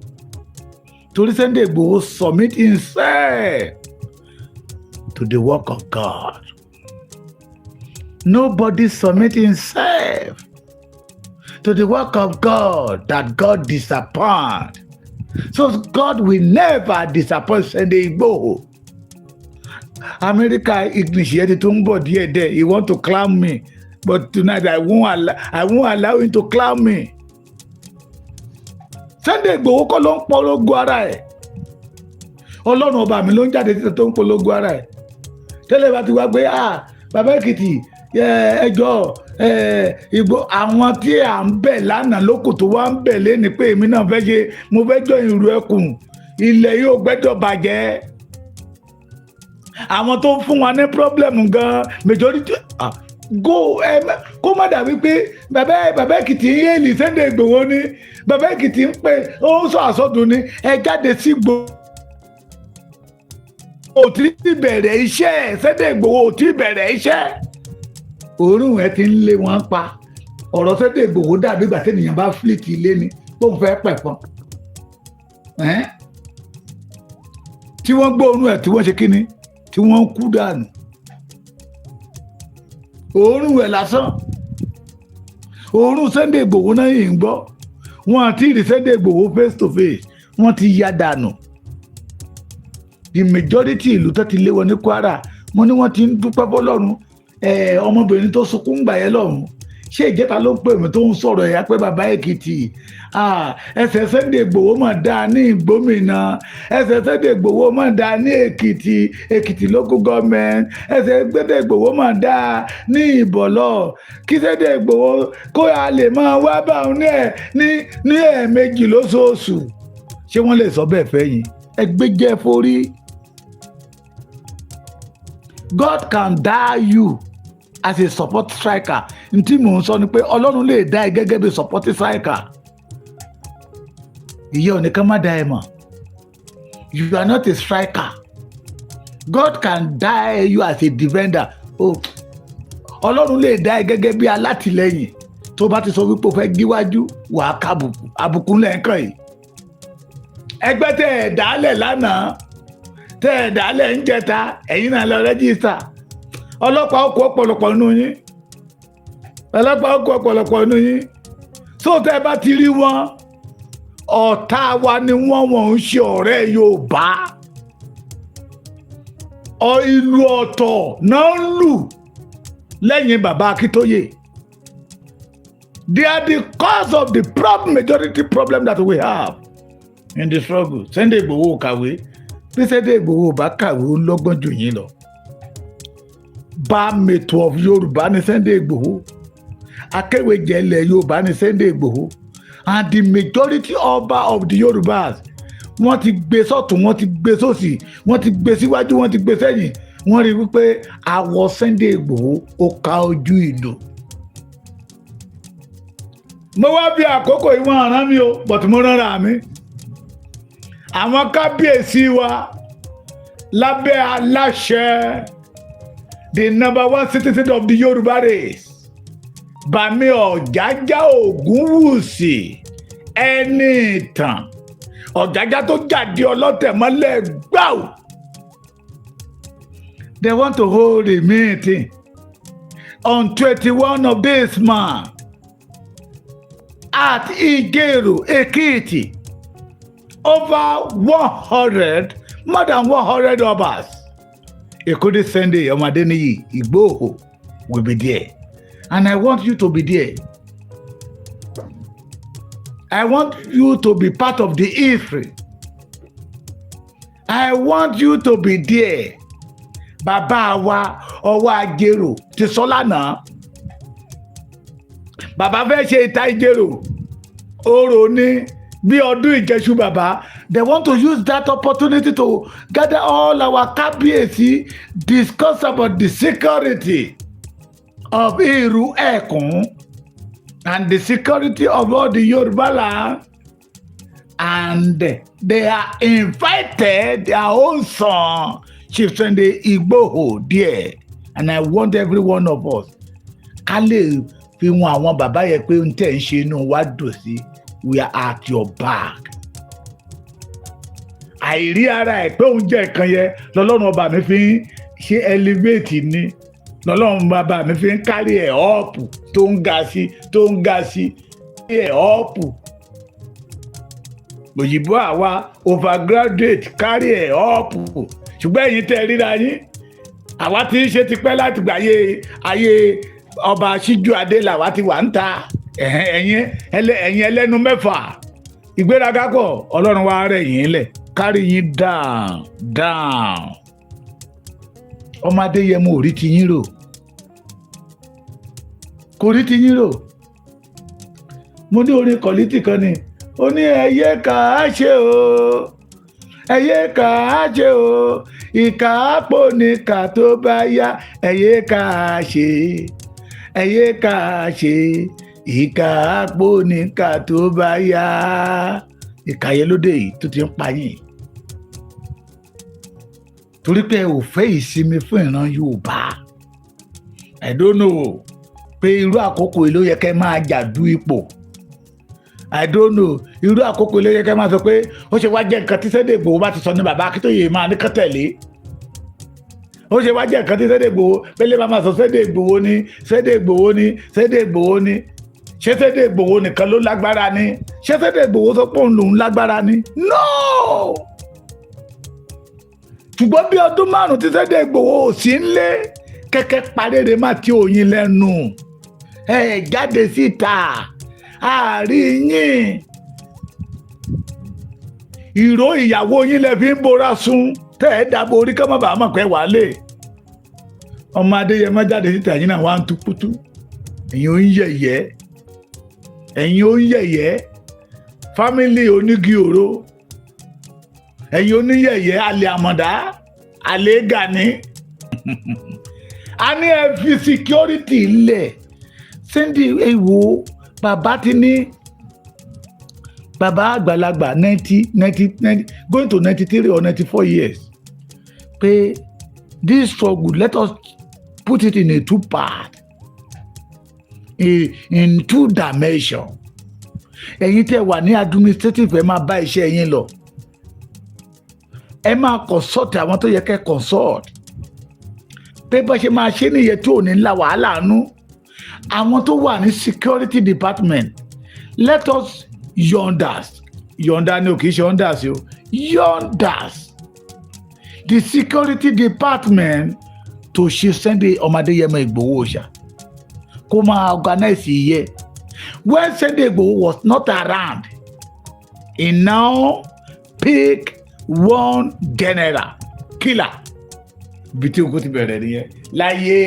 torí Sunday Igboho submit himself to the work of God. Nobody submit himself to the work of God that God disappoint. So God will never disappoint Sunday Igboho. Amẹ́ríkà English yẹn ti tún ń bọ̀ díẹ̀ díẹ̀. He want to clown me, but tonight I won't allow him to clown me. Sunday Igboho kọ́ ló ń polongo ara ẹ̀. Ọlọ́run ọba mi ló ń jáde títí tó ń polongo ara ẹ̀. Tẹ́lẹ̀ bá ti wá pé, ah, bàbá Èkìtì, ẹjọ́ ìgbò àwọn tí à ń bẹ̀ lánàá lókù tó wá ń bẹ̀ lẹ́ni pé èmi náà fẹ́ ṣe, mo fẹ́ jọ ìrù ẹkùn, ilẹ̀ yóò gbẹ́dọ̀ bàjẹ́. Àwọn tó ń fún wa ní problem gan, majority, ah, go ẹ kó má dàbí pé bàbá Èkìtì ń yéèlì Sunday Igboho ni, bàbá Èkìtì ń pè ó ń sọ àsọdùn ni. Ẹ jáde sí gbòó, ò tí ì bẹ̀rẹ̀ iṣẹ́. Sunday Igboho ò tí ì bẹ̀rẹ̀ iṣẹ́, òórùn ẹ ti ń lé wọn pa. Ọ̀rọ̀ Sunday Igboho dàbí ìgbà tí ènìyàn bá flit ilé ni bóun fẹ́ pẹ̀fọn tí wọ́n gbóòórùn ẹ̀, tí wọ́n ṣe kíni, tí wọ́n ń kú dànù. Òórùn ẹ̀ lásán, òórùn Sunday Igboho náà yìí ń gbọ́ wọn àti ìrì Sunday Igboho face to face, wọ́n ti ya dànù. The majority ìlú tó ti lé wọn ní Kwara, mo ní wọ́n ti ń dúpẹ́ fọ́lọ́run. Ọmọbìnrin tó sunkún gbà yẹn lọ́hùn, ṣé ìjẹta ló ń pè mí tó ń sọ̀rọ̀ ẹ̀yà pé bàbá Èkìtì, ẹsẹ̀ Sunday Igboho mà dáa ní Ìgbómìnà, ẹsẹ̀ Sunday Igboho mà dáa ní Èkìtì, Èkìtì local government, ẹsẹ̀ Sunday Igboho mà dáa ní Ìbọ̀lọ̀, kí Sunday Igboho kó a lè máa wá bá òun ní ẹ̀ ní ẹ̀ẹ̀mejì lóṣooṣù. Ṣé wọ́n lè sọ bẹ́ẹ̀ fẹ́ yín? Ẹ gbé jẹ́ forí. God can die you as a support striker. Ntí mò ń sọ ni pé Ọlọ́run lè dá ẹ gẹ́gẹ́ bí support striker. Ìyẹn ò ní ká má dá ẹ mọ̀. You are not a striker. God can die you as a defender. Oh, Ọlọ́run lè dá ẹ gẹ́gẹ́ bí alátìlẹ́yìn. Tó bá ti sọ wípé o fẹ́ gíwájú, wàá kábùkù, àbùkù lẹ́ẹ̀kan yìí. Ẹgbẹ́ tẹ̀ ẹ̀ dálẹ̀ lánàá, tẹ̀ ẹ̀ dálẹ̀ ń jẹta, ẹ̀yin náà lọ register. Ọlọ́pàá ó kó ọ̀pọ̀lọpọ̀ nínú yín, ọlọ́pàá ó kó ọ̀pọ̀lọpọ̀ nínú yín. Tó tẹ́ ẹ bá ti rí wọn, ọ̀tá wa ni wọ́n, wọ́n ń ṣe ọ̀rẹ́ Yorùbá. Ìlú ọ̀tọ̀ náà ń lù lẹ́yìn bàbá Akíntóyè. They are the cause of the problem, majority problem that we have in the struggle. Sunday Igboho kàwé. Bí Sunday Igboho bá kàwé, ó lọ́gbọ́n jù yín lọ. Bá mẹ́tò of Yorùbá ní Sunday Igboho, akéwèjẹ ilẹ̀ Yorùbá ní Sunday Igboho, and the majority ọba of the Yorùbás, wọ́n ti gbé sọ́tún, wọ́n ti gbé sósì, wọ́n ti gbé síwájú, wọ́n ti gbé sẹ́yìn. Wọ́n rí wípé àwọ̀ Sunday Igboho ó ka ojú ìlú. Mo wá bí àkókò ìwọ̀n ọ̀ràn mi o, but mo rán mi àwọn kábíyèsí wa lábẹ́ aláṣẹ the number one citizen of the Yorùbá race, Bàmí Ọ̀jájá Ògúnwùsì, ẹni ìtàn, Ọ̀jájá tó jáde ọlọ́tẹ̀ mọ́lẹ̀ gbáù. They want to hold a meeting on 21 of this month at Ijero, Ekiti. Over 100, more than 100 obas, including Sunday Ọmọdéníyì Ìgbòho, will be there. And I want you to be there. I want you to be part of the history. I want you to be there. Bàbá wa ọwọ́ Ajérò ti sọ lánàá. Bàbá fẹ́ ṣe ìta Ìjérò. Orò ní bí ọdún Ìjẹṣu bàbá. They want to use that opportunity to gather all our kábíyèsí, discuss about the security of Ìrù Ẹkùn and the security of all the Yoruba land, and they are invited their own son, Chief Sunday Igboho, there. And I want every one of us ká lè fi wọn àwọn bàbá yẹn pé ń tẹ̀ ń ṣe, inú wa dùn sí, we are at your back. Àìrí ara ẹ̀ pé oúnjẹ kan yẹn lọ́lọ́run ọba mi fi ń ṣe elevate ni, lọ́lọ́run bàbá mi fi ń carry ẹ̀ up, tó ń ga sí, tó ń ga sí ẹ̀ up. Òyìnbó àwa overgraduate carry ẹ̀ up, ṣùgbọ́n ẹ̀yin tẹ́ ríra yín Àwa tí ń ṣe tipẹ́ láti gbà ayé ayé ọba Síjú Adé làwa ti wà ń ta. Ẹ̀yin ẹlẹ́nu mẹ́fà, ìgbéraga pọ̀. Ọlọ́run wa rẹ̀ yín lẹ̀, kárí yín down down. Ọmọ Adéyẹmọ ò rí ti yín rò, kò rí ti yín rò. Mo ní orin kọ̀lítì kan ni, ó ní ẹyẹ kà á ṣe o, ẹyẹ kà á ṣe o, ìkà àpò níkà tó bá yá. Ẹyẹ kà á ṣe, ẹyẹ kà á ṣe, ìkà àpò níkà tó bá yá. Ìkà yẹn lóde yìí tó ti ń pa yín, torí pé ẹ ò fẹ́ ìsinmi fún ìran Yorùbá. I don't know pé irú àkókò yìí ló yẹ kẹ́ máa jà du ipò. I don't know irú àkókò yìí ló yẹ kẹ́ máa sọ pé ó ṣe wá jẹ́ nǹkan tí Sunday Igboho bá ti sọ ní bàbá Akíntóyè máa ní kán tẹ̀lé. Ó ṣe wá jẹ́ nǹkan tí Sunday Igboho pélé máa sọ, Sunday Igboho ní, Sunday Igboho ní, Sunday Igboho ní. Ṣé Sunday Igboho nìkan ló lágbára ni? Ṣé Sunday Igboho sọ pé òun lòún lágbára ni? No. Ṣùgbọ́n bí ọdún 5 tí Sunday Igboho ò sí ń lé kẹ́kẹ́ parére má ti òyìn lẹ́nu ẹ jáde síta, àárín yín, ìró ìyàwó yín lẹ fi ń bora sùn, tẹ́ ẹ dàbò orí kọ́ mọ́ bàá mọ̀ pé wàá lè. Ọmọ Adéyẹmọ jáde síta, ẹ̀yin náà wá ń tukutu, ẹ̀yin ò ń yẹ̀yẹ́, ẹ̀yin ò ń yẹ̀yẹ́ family onígi òro, ẹ̀yin oníyẹ̀yẹ́ alẹ́ àmọ̀dá alẹ́ Gani. A ní ẹ fi security lẹ̀. Sunday, ẹ wo bàbá ti ní bàbá àgbàlagbà, 90, 90, 90, going to 93 or 94 years, pé this struggle, let us put it in a two part, in two dimension. Ẹ̀yin tẹ́ wà ní administrative, ẹ máa bá iṣẹ́ yín lọ, ẹ máa consult àwọn tó yẹ kẹ́ consult pé bá ṣe máa ṣe nìyẹn tí ò ní la wàhálà nú. Àwọn tó wà ní security department, let us yọ̀ǹdas, yọ̀ǹda ni o, kì í ṣe yọ̀ǹdas o, yọ̀ǹdas the security department to ṣe Sunday ọmọ Adéyẹmọ Ìgbòho Òòṣà kó máa organize iye. When Sunday Igboho was not around, he now pick one general killer. Ibi tí ogun ti bẹ̀rẹ̀ nìyẹn. Láyé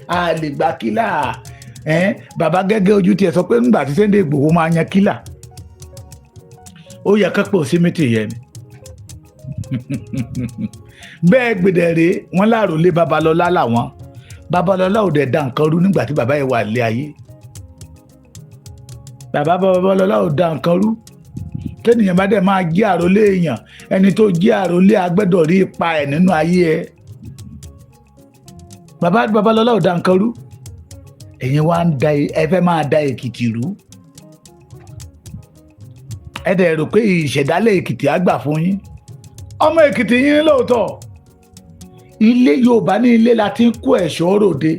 a lè gba killer. Bàbá gẹ́gẹ́ ojú tiẹ̀ sọ pé ńgbà tí Sunday Igboho máa yan killer, ó yẹ ká pọ̀ sí mítì yẹn ni. Bẹ́ẹ̀ gbèdẹ̀rẹ̀ wọ́n láàrólé Babalọ́lá làwọn. Babalọ́lá ò dẹ̀ da nǹkan rú nígbà tí bàbá yẹn wà lé ayé. Bàbá Babalọ́lá ò da nǹkan rú. Tẹ́nìyàn bá dẹ̀ máa jí àrólé èèyàn, ẹni tó jí àrólé agbẹ́dọ̀ rí ipa ẹ̀ nínú ayé ẹ̀. Bàbá Babalọ́lá ò da nǹkan rú. Ẹ̀yin wá ń da, ẹ fẹ́ máa da Èkìtì rú. Ẹ dẹ̀ rò pé ìṣẹ̀dálẹ̀ Èkìtì á gbà fún yín. Ọmọ Èkìtì yín lóòótọ́. Ilé Yorùbá ní ilé la ti ń kó ẹ̀ṣọ́ ròde.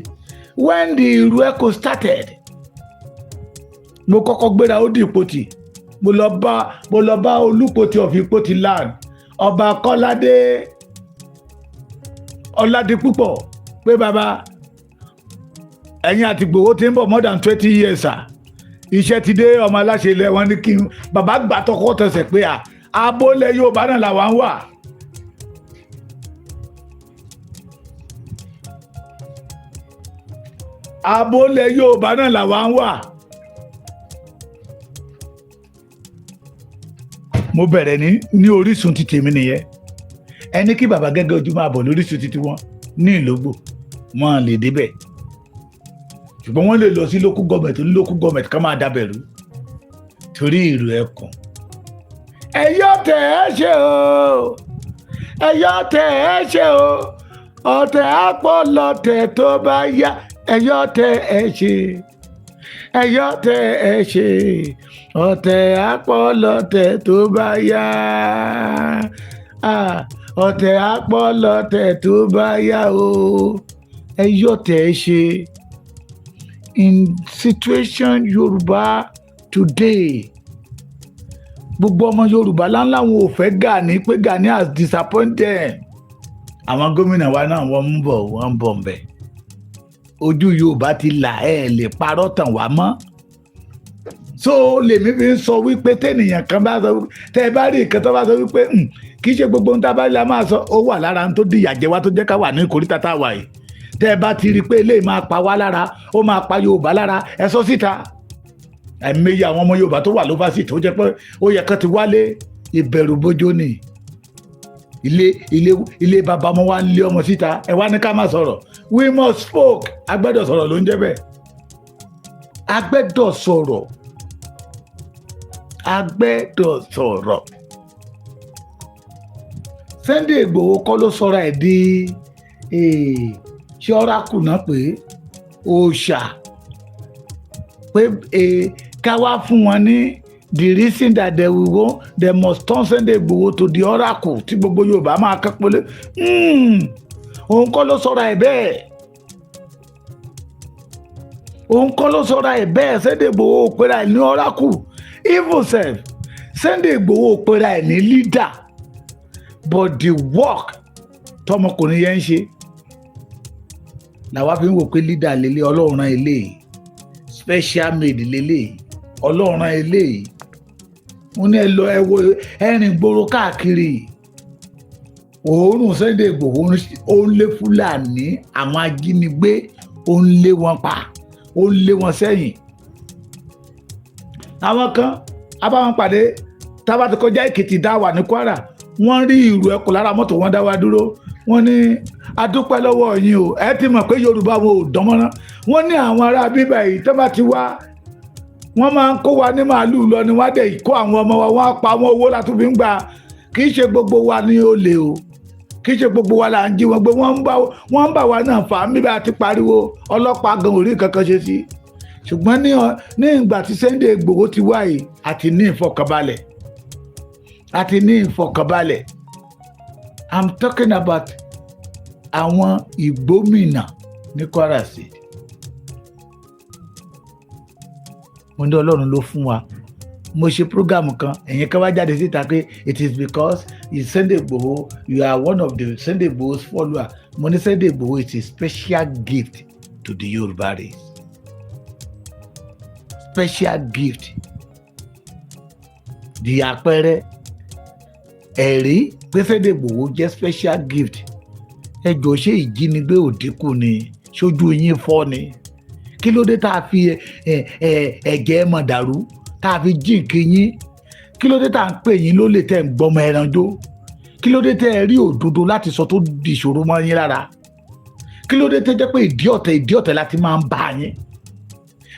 When the Ìrù Ẹkùn started, mo kọ́kọ́ gbéra ó di Ìpotì. Mo lọ bá Olúpotì of Ìpotì land, Ọba Kọ́ládé Ọládipúpọ̀, pé bàbá, ẹ̀yin àti Ìgbòho ti ń bọ̀ more than 20 years sir. Iṣẹ́ ti dé. Ọmọ aláṣẹ ilẹ̀ wọn ní kí n bàbá gbà tọkọ tẹsẹ̀ pé à abólẹ̀ Yorùbá náà làwọn wà. Abólẹ̀ Yorùbá náà làwọn wà. Mo bẹ̀rẹ̀ ní orísun ti tèmi nìyẹn. Ẹni kí bàbá gẹ́gẹ́ ojú máa bọ̀ lórísun títí wọn ní Ìlógbò, wọn lè débẹ̀, ṣùgbọ́n wọ́n lè lọ sí local government ní local government ká máa dábẹ̀rú torí Ìrù Ẹkùn. Ẹ̀yọ́ tẹ̀ ẹ́ ṣe o, ẹ̀yọ́ tẹ̀ ẹ́ ṣe o, ọ̀tẹ̀ àpọ̀ lọ́tẹ̀ tó bá yá. Ẹ̀yọ́ tẹ̀ ẹ́ ṣe, ẹ̀yọ́ tẹ̀ ẹ́ ṣe, ọ̀tẹ̀ àpọ̀ lọ́tẹ̀ tó bá yá. Ọ̀tẹ̀ àpọ̀ lọ́tẹ̀ tó bá yá o. Ẹ̀yọ́ tẹ̀ ẹ́ ṣe. In situation Yorùbá today, gbogbo ọmọ Yorùbá láńlá wọn ò fẹ́ Gani, pé Gani has disappointed them. Àwọn gómìnà wa náà, wọ́n ń bọ̀, wọ́n ń bọ̀ ń bẹ̀. Ojú Yorùbá ti là, ẹ̀ lè parọ́ tàn wá mọ́. So lèmi fi ń sọ wípé tẹ́nìyàn kan bá sọ, tẹ́ ẹ bá rí nǹkan tó bá sọ wípé kì í ṣe gbogbo ohun tá a bá rí la máa sọ, ó wà lára ohun tó di ìyà jẹ wá, tó jẹ́ ká wà ní ìkóríta tá a wà yìí. Tẹ́ ẹ bá ti rí i pé eléyìí máa pa wá lára, ó máa pa Yorùbá lára, ẹ sọ síta. Ẹ̀mẹ́yẹ àwọn ọmọ Yorùbá tó wà lófàsì tó jẹ́ pé ó yẹ kán ti wálé, ìbẹ̀rù bójó ni. Ilé ilé ilé bàbá ọmọ wa ń lé ọmọ síta, ẹ wá ní ká má sọ̀rọ̀. We must spoke. A gbọ́dọ̀ sọ̀rọ̀ ló ń jẹ́ bẹ́ẹ̀. A gbọ́dọ̀ sọ̀rọ̀, a gbọ́dọ̀ sọ̀rọ̀. Sunday Igboho kọ́ ló sọra ẹ̀ di ṣé ọ́rákù náà pé òòṣà, pé ká wá fún wọn ní the reason that they will go, they must turn Sunday Igboho to the oracle tí gbogbo Yorùbá máa kẹ́pọ́lé. Òun kọ́ ló sọra ẹ̀ bẹ́ẹ̀, òun kọ́ ló sọra ẹ̀ bẹ́ẹ̀. Sunday Igboho pera ẹ̀ ní oracle. Even sef, Sunday Igboho pera ẹ̀ ní leader, but the work tọmọkùnrin yẹn ń ṣe làwa fi ń wò pé leader lélẹ̀. Ọlọ́run rán eléyìí, special made lélẹ̀, Ọlọ́run rán eléyìí. Wọ́n ní ẹ lọ, ẹ wo ẹrìn gbòòrò káàkiri, òórùn Sunday Igboho ó ń lé Fúlàní, àwọn ajínigbé, ó ń lé wọn pa, ó ń lé wọn sẹ́yìn. Àwọn kan abáwọn pàdé tábà ti kọjá Èkìtì dá wà ní Kwara, wọ́n rí ìrù ẹkùn lára mọ́tò, wọn dá wa dúró. Wọ́n ní, "Adúpẹ́ lọ́wọ́ yín o." Ẹ ti mọ̀ pé Yorùbá wọn ò dánmọ́rán. Wọ́n ní àwọn ará bíbá yìí tó bá ti wá, wọ́n máa ń kó wa ní màálùú lọ ni, wọ́n á dẹ̀ kó àwọn ọmọ wa, wọ́n á pa àwọn owó látún fi ń gbà. Kì í ṣe gbogbo wa ní olè o, kì í ṣe gbogbo wa là ń jí wọn gbé. Wọ́n ń bá wa náà fà á níbi àti pariwo, ọlọ́pàá gan orí kankan ṣe sí. Ṣùgbọ́n ní ìgbà tí Sunday Igboho ti wá yìí, àti ní ìfọkànbalẹ̀, àti ní ìfọkànbalẹ̀. I'm talking about àwọn ìgbómìnà ní Kwara State. Mo ní Ọlọ́run ló fún wa. Mo ṣe program kan, ẹ̀yin kan wá jáde síta pé it is because it's Sunday Igboho, you are one of the Sunday Igboho's follower. Mo ní Sunday Igboho is a special gift to the Yoruba race, special gift di àpẹẹrẹ ẹ̀rí pé Sunday Igboho jẹ́ special gift. Ẹ jọ, ṣé ìjínigbé ò dínkù ni? Ṣojú yín fọ́ ni? Kí ló dé tá a fi ẹ̀jẹ̀ mọ̀ dàrú, tá a fi jíǹkí yín? Kí ló dé tá a ń pè yín lólè, tẹ́ ń gbọ́mọ ẹran jó? Kí ló dé tẹ́ ẹ rí òdodo láti sọ tó di ìṣòro mọ́ yín lára? Kí ló dé tẹ́ jẹ́ pé ìdí ọ̀tẹ̀, ìdí ọ̀tẹ̀ láti máa ń bá yín?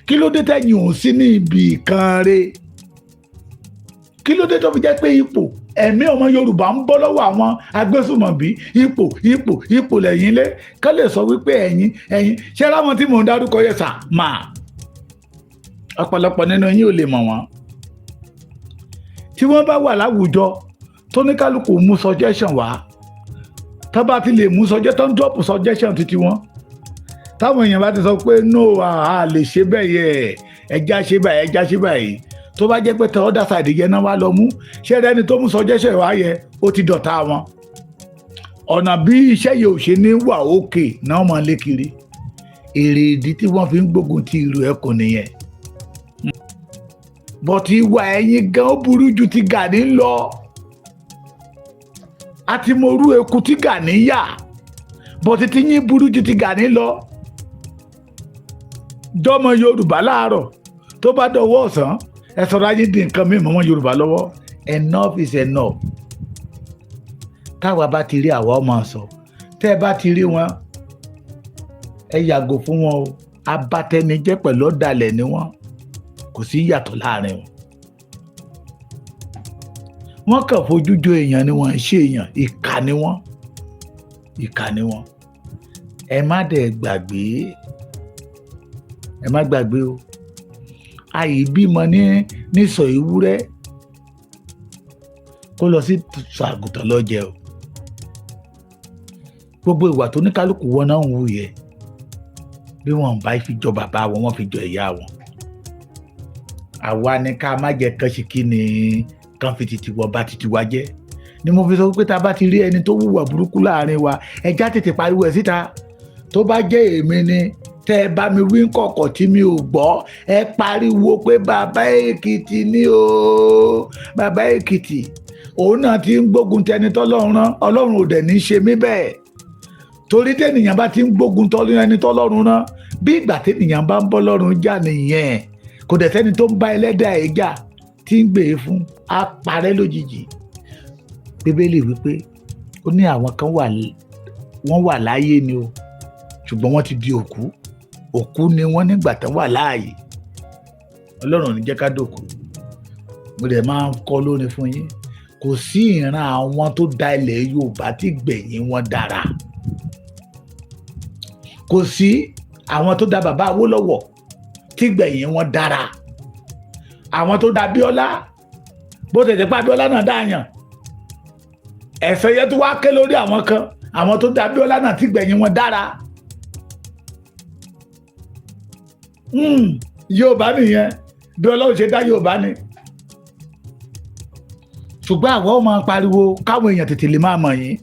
Kí ló dé tẹ́yìn ò sí ní ibì kan re? Kí ló dé tó fi jẹ́ pé ipò ẹ̀mí ọmọ Yorùbá ń bọ́ lọ́wọ́ àwọn agbésùmọ̀bí? Ipò, ipò, ipò lẹ́yìn lé ká lè sọ wípé ẹ̀yin ṣé ráwọn tí mò ń dárúkọ yẹ sà máa ọ̀pọ̀lọpọ̀ nínú yín ò lè mọ̀ wọ́n. Tí wọ́n bá wà láwùjọ tó ní kálukú mú suggestion wá, tó bá ti lè mú suggestion, tó ń drop suggestion títí wọn, táwọn èèyàn bá ti sọ pé no, a lè ṣe bẹ́ẹ̀ yẹ, ẹja ṣe báyìí, ẹja ṣe báyìí, tó bá jẹ́ pé tẹ other side yẹn náà wá lọ mú, ṣé ẹni tó mú suggestion wá yẹ, ó ti dọ̀tá wọn. Ọ̀nà bí iṣẹ́ yìí ò ṣe ní wà òkè náà mọ̀ lé kiri. Èrè ìdí tí wọ́n fi ń gbógun ti ìlú ẹkùn nìyẹn. But ìwà ẹ̀yin gan, ó burú ju ti Gani lọ. Àti mo rú eku tí Gani yà, but tí yín burú ju ti Gani lọ. Jọmọ Yorùbá láàárọ̀, tó bá dọwọ́ ọ̀sán, ẹ sọ̀rọ̀ ayé di nǹkan mímọ́ mọ́ Yorùbá lọ́wọ́. Enough is enough. Táwa bá ti rí àwa ọmọ sọ, tẹ́ ẹ bá ti rí wọn, ẹ yàgò fún wọn o. Abatẹnijẹ́ pẹ̀lú ọ̀dàlẹ̀ ni wọ́n, kò sí yàtọ̀ láàrin wọn. Wọ́n kàn fojú jo èèyàn ni, wọ́n ń ṣe èèyàn. Ìkà ni wọ́n, ìkà ni wọ́n. Ẹ má dẹ̀ gbàgbé, ẹ má gbàgbé o. Àìbímọ ní nísọ̀ ewúrẹ́ kó lọ sí sọ àgùntàn lọ́jẹ̀ o. Gbogbo ìwà tó ní kálukú wọn náà ń wù yẹ, bí wọn bá fi jọ bàbá wọn, wọn fi jọ ìyá wọn. Àwa ni ká má jẹ kán ṣe kí ni kán fi titi wọ bá titi wa jẹ́. Ni mo fi sọ pé tá a bá ti rí ẹni tó hùwà burúkú láàrin wa, ẹ já tètè pariwo ẹ̀ síta. Tó bá jẹ́ èmi ni tẹ́ ẹ bá mi wí kọ̀kọ̀ tí mi ò gbọ́, ẹ pariwo pé bàbá Èkìtì ni o, bàbá Èkìtì òun náà ti ń gbógun tẹni tọ́lọ́run rán. Ọlọ́run ò dẹ̀ ní í ṣe mí bẹ́ẹ̀, torí tẹ́nìyàn bá ti ń gbógun tọ́lú ẹni tọ́lọ́run rán, bí ìgbà tẹ́nìyàn bá ń bọ́ lọ́run jà nìyẹn. Kò dẹ̀ sẹ́ni tó ń bá ẹlẹ́dàá ẹ̀ jà tí ń gbé e fún á parẹ́ lójijì. Bíbélì wípé ó ní àwọn kan wà, wọ́n wà láàyè ni o, ṣùgbọ́n wọ́n ti di òkú. Òkú ni wọ́n nígbà tán wà láàyè. Ọlọ́run ò ní jẹ́ ká dòkú. Mo dẹ̀ máa ń kọ́ lórin fún yín. Kò sí ìran àwọn tó da ilẹ̀ Yorùbá tí gbẹ̀yìn wọn dára. Kò sí àwọn tó da bàbá Awólọ́wọ̀ tí gbẹ̀yìn wọn dára. Àwọn tó da Abíọ́lá, bó tẹ̀sẹ̀ pé Abíọ́lá náà dáyàn, ẹ̀fẹ̀ yẹn tó wá ké lórí àwọn kan. Àwọn tó da Abíọ́lá náà tí gbẹ̀yìn wọn dára. Yorùbá nìyẹn, bí Ọlọ́run ṣe dá Yorùbá ni. Ṣùgbọ́n àwọn ọmọ pariwo káwọn èèyàn tètè lè máa mọ̀ yín,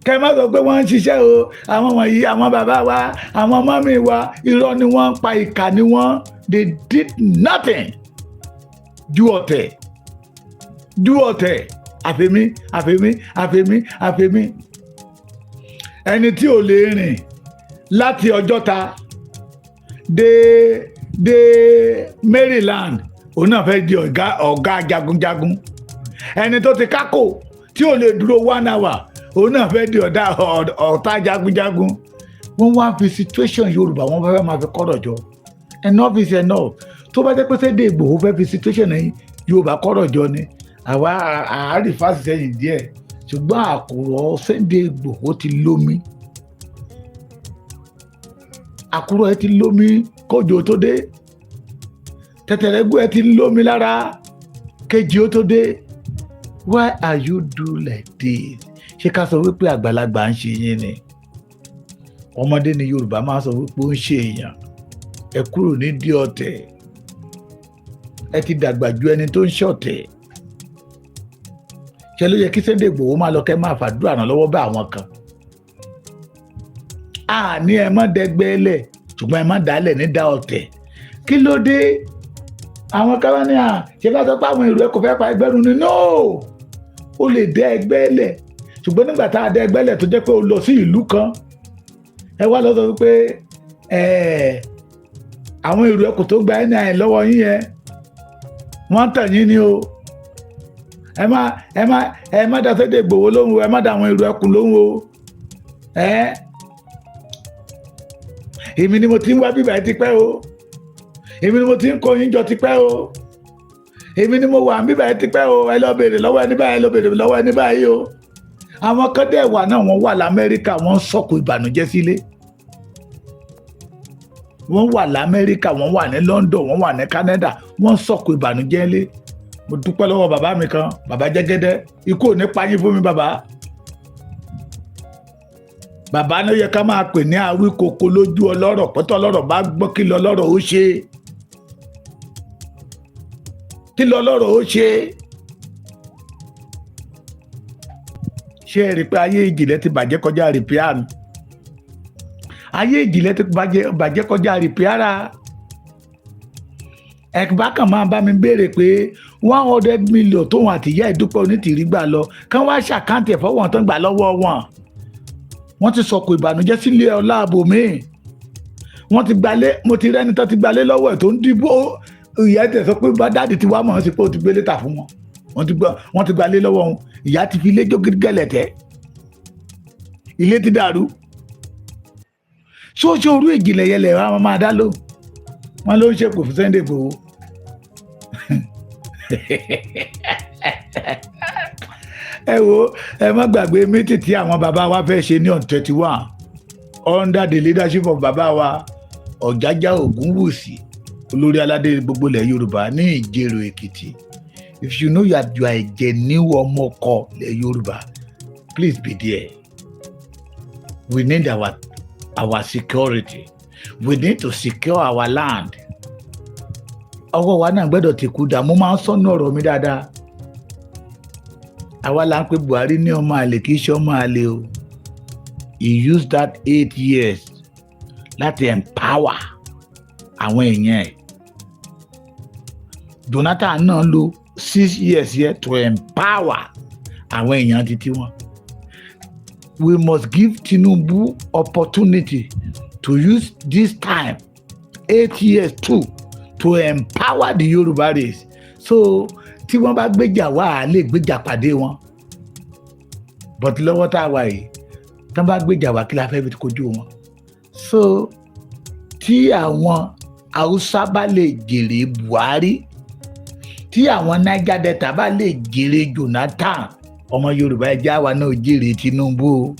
kẹ má sọ pé wọ́n ń ṣiṣẹ́ o. Àwọn wọ̀nyí, àwọn bàbá wa, àwọn mummy wa, irọ́ ni wọ́n ń pa, ìkà ni wọ́n. They did nothing ju ọ̀tẹ̀, ju ọ̀tẹ̀. Àfẹ́mí, àfẹ́mí, àfẹ́mí, àfẹ́mí. Ẹni tí ò lè rìn láti Ọjọ́ta dé Maryland, òun náà fẹ́ di ọ̀gá jagunjagun. Ẹni tó ti kákò tí ò lè dúró one hour, òun náà fẹ́ di ọ̀tá jagunjagun. Wọ́n wá fi situation Yorùbá, wọ́n fẹ́ máa fi kọ́rọ̀ jọ. Enough is enough. Tó bá jẹ́ pé Sunday Igboho fẹ́ fi situation Yorùbá kọ́rọ̀ jọ ni, àwa àárí fásitì sẹ́yìn díẹ̀, ṣùgbọ́n àkùrọ̀ Sunday Igboho ti lómi. Àkùrọ̀ ẹ ti lómi kójò tó dé. Tẹ̀tẹ̀rẹ́gùn ẹ ti lómi lára kejì ó tó dé. Why are you do like this? Ṣé ká sọ wípé àgbàlagbà ń ṣe yín ni? Ọmọdé ni Yorùbá máa sọ wípé ó ń ṣe èèyàn. Ẹ kúrò nídìí ọ̀tẹ̀. Ẹ ti dàgbà ju ẹni tó ń ṣọ̀tẹ̀. Ṣe ló yẹ kí Sunday Igboho máa lọ, kẹ́ máa fàdúrà ràn lọ́wọ́ bá àwọn kan. A ní ẹ má dẹgbẹ́ lẹ̀, ṣùgbọ́n ẹ má dálẹ̀ ní dá ọ̀tẹ̀. Kí ló dé? Àwọn kan wá ní à ṣe bá sọ pé àwọn èrò ẹ kò fẹ́ pa ẹgbẹ́ run ni. No, ó lè dẹ ẹgbẹ́ lẹ̀, ṣùgbọ́n nígbà tá a dẹ ẹgbẹ́ lẹ̀, tó jẹ́ pé o lọ sí ìlú kan, ẹ wá lọ sọ pé ẹ àwọn èrò ẹ kò tó gba NIN lọ́wọ́ yín yẹn, wọ́n tàn yín ni o. Ẹ má dá Sunday Igboho lóhùn o, ẹ má dá àwọn èrò ẹkùn lóhùn o. Ẹ èmi ni mo ti ń wá bíbá ẹ tipẹ́ o, èmi ni mo ti ń kó yín jọ tipẹ́ o, èmi ni mo wà bíbá ẹ tipẹ́ o. Ẹ lọ béèrè lọ́wọ́ ẹni báyìí, ẹ lọ béèrè lọ́wọ́ ẹni báyìí o. Àwọn kan dẹ̀ wà náà, wọ́n wà lamẹ́ríkà, wọ́n ń sọ̀kò ìbànújẹ́ sílé. Wọ́n wà lamẹ́ríkà, wọ́n wà ní London, wọ́n wà ní Canada, wọ́n ń sọ̀kò ìbànújẹ́ lé. Mo dúpẹ́ lọ́wọ́ bàbá mi kan, bàbá Jẹ́gẹ́dẹ́. Ikú ò ní pa yín fún mi, bàbá. Bàbá ló yẹ ká máa pè ní awíkoko lójú ọlọ́rọ̀ pẹ́tọ́. Ọlọ́rọ̀ bá gbọ́, kí lọ lọ́rọ̀ ó ṣe, kí lọ lọ́rọ̀ ó ṣe. Ṣé ẹ rí i pé ayé ìjìnlẹ̀ ti bàjẹ́ kọjá repair ni? Ayé ìjìnlẹ̀ ti bàjẹ́ kọjá repair. Ẹ̀bá kan máa bá mi béèrè pé 100 million tóun àtìyá ìdúpẹ́ Onítìrí gbà lọ, kán wá ṣe account ẹ̀ fọwọ́n tán gbà lọ́wọ́ wọn. Wọ́n ti sọ̀kò ìbànújẹ́ sílé ọlá ààbò míì. Wọ́n ti gbalé. Mo ti rẹ́ni tó ti gbalé lọ́wọ́ ẹ̀ tó ń dìbò. Ìyá ẹ̀ tẹ̀ sọ pé bá daddy ti wá mọ̀ ọ́n sí pé ó ti gbé létà fún wọn. Wọ́n ti gbalé lọ́wọ́ wọn. Ìyá ti fi ilé jó gẹ́lẹ̀tẹ́, ilé ti dàrú. Ṣóṣó orú ìjìnlẹ̀ yẹn lẹ̀ wá máa dá lóhùn? Wọn ló ń ṣèpò fún Sunday Igboho. Ẹ wo, ẹ má gbàgbé meeting tí àwọn bàbá wa fẹ́ ṣe ní on 21 under the leadership of bàbá wa Ọ̀jájá Ògúnwùsì, olórí aládé gbogbo ilẹ̀ Yorùbá, ní Ìjẹ̀rò Èkìtì. If you know you are a genuine ọmọ ọkọ ilẹ̀ Yorùbá, please be there. We need our security. We need to secure our land. Ọwọ́ wa náà gbọ́dọ̀ ti kú dà. Mo máa ń sọ́nù ọ̀rọ̀ mi dáadáa. Àwa là ń pe Buhari ní ọmọ àlè, kì í ṣe ọmọ àlè o. He used that 8 years láti empower àwọn èèyàn ẹ̀. Jonathan náà lò 6 years yẹ to empower àwọn èèyàn títí wọn. We must give Tinubu opportunity to use this time, 8 years too, to empower the Yoruba race, so tí wọ́n bá gbéjà wá, á lè gbéjà pàdé wọn. But lọ́wọ́ tá a wà yìí, tí wọ́n bá gbéjà wá, kí la fẹ́ fi kojú wọn? So tí àwọn Haúsá bá lè jèrè Buhari, tí àwọn Niger Delta bá lè jèrè Jonathan, ọmọ Yorùbá, ẹ jẹ́ àwa náà jèrè Tinubu o.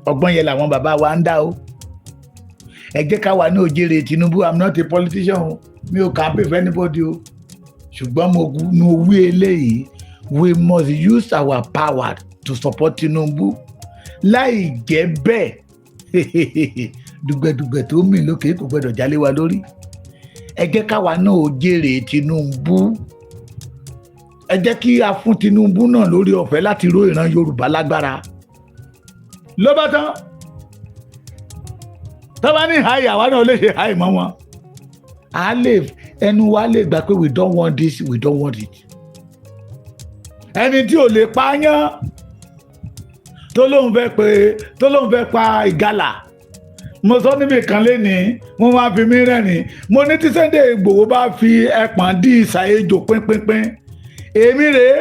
Ọgbọ́n yẹn làwọn bàbá wa ń dá o. Ẹ jẹ́ káwa náà jèrè Tinubu. I'm not a politician o, mi ò campaign for anybody o, ṣùgbọ́n mo wí eléyìí: we must use our power to support Tinubu. Láì jẹ́ bẹ́ẹ̀, dùgbẹ̀dùgbẹ̀ tó mì lókè kò gbọdọ̀ jálé wa lórí. Ẹ jẹ́ káwa náà ó jèrè Tinubu. Ẹ jẹ́ kí a fún Tinubu náà lórí ọ̀fẹ́ láti ró ìran Yorùbá lágbára. Ló bá tán, tó bá ní háì, àwa náà lè ṣe háì mọ́ wọn. A lè ẹnu wa lè gbà pé we don't want this, we don't want it. Ẹni tí ò lè pààyàn, tó lóun fẹ́ pa ìgalà, mo sọ níbi kan lénìí, mo máa fi mí rẹ́rìn. Mo ní tí Sunday Ìgbòho bá fi ẹpọ̀n dí ìsà ejò pínpínpín, èmi rèé,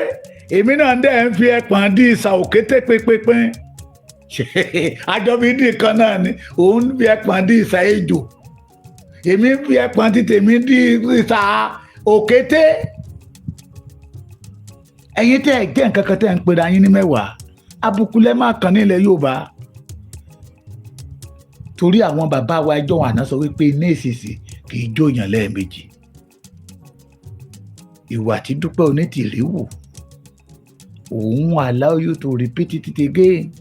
èmi náà dẹ̀ ń fi ẹpọ̀n dí ìsà òkété pínpínpín. Àjọbí dì kan náà ni. Òun fi ẹpọ̀n dí ìsà ejò, èmi fi ẹpọ̀n tí tèmi dí ìsà òkété. Ẹ̀yin tẹ́ ẹ̀ jẹ́ nǹkan kan, tẹ́ ẹ̀ ń pera yín ní mẹ́wàá, àbùkù lẹ́ máa kàn ní ilẹ̀ Yorùbá, torí àwọn bàbá wa ẹjọ́ àná sọ wípé iná èsìsì kì í jóyàn lẹ́ẹ̀mejì. Ìwà tí Dúpẹ́ Onítìrí wù, òun allow you to repeat it again.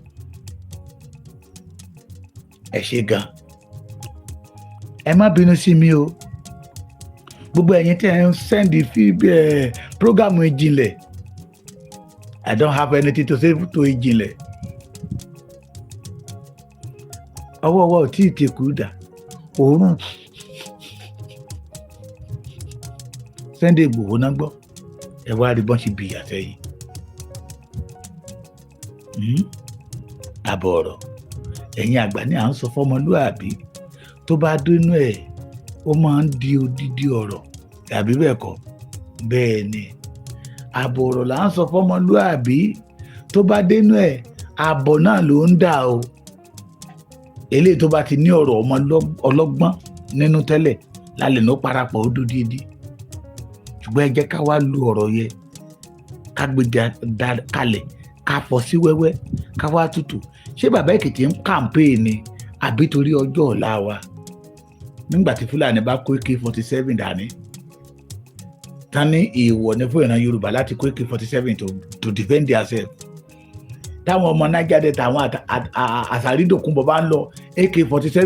Ẹ ṣe gan, ẹ má bínú sí mi o. Gbogbo ẹ̀yin tí ẹ ń send fi ẹ program Ìjìnlẹ̀, I don't have anything to say to Ìjìnlẹ̀. Ọwọ́ ọwọ́ ò tí ì tẹ̀kú dà òórùn Sunday Igboho náà gbọ́. Ẹ wá rí bọ́n ṣe bìyà sẹ́yìn. Àbọ̀ ọ̀rọ̀, ẹ̀yin àgbà ní à ń sọ fọ́mọlúàbí, tó bá dénú ẹ̀, ó máa ń di odidi ọ̀rọ̀, tàbí bẹ́ẹ̀ kọ́? Bẹ́ẹ̀ ni, àbọ̀ ọ̀rọ̀ là ń sọ fọ́mọlúàbí, tó bá dénú ẹ̀, àbọ̀ náà ló ń dà o. Eléyìí tó bá ti ní ọ̀rọ̀ ọmọ ọlọ́gbọ́n nínú tẹ́lẹ̀ lálẹ́ ní ó parapọ̀, ó dúdú dídí. Ṣùgbọ́n ẹ jẹ́ ká wá lu ọ̀rọ̀ yẹ, ká gbé kalẹ̀, ká fọ́ sí wẹ́wẹ́, ká wá tutù. Ṣé bàbá Èkìtì ń campaign ni, àbí torí ọjọ́ ọ̀la wa? Nígbà tí Fúlàní bá kó AK-47 dání tán, ní èèwọ̀ ní fún ìran Yorùbá láti kó AK-47 to defend themselves, táwọn ọmọ Niger Delta, àwọn àsàrídòkúnbọ̀ bá ń lọ AK-47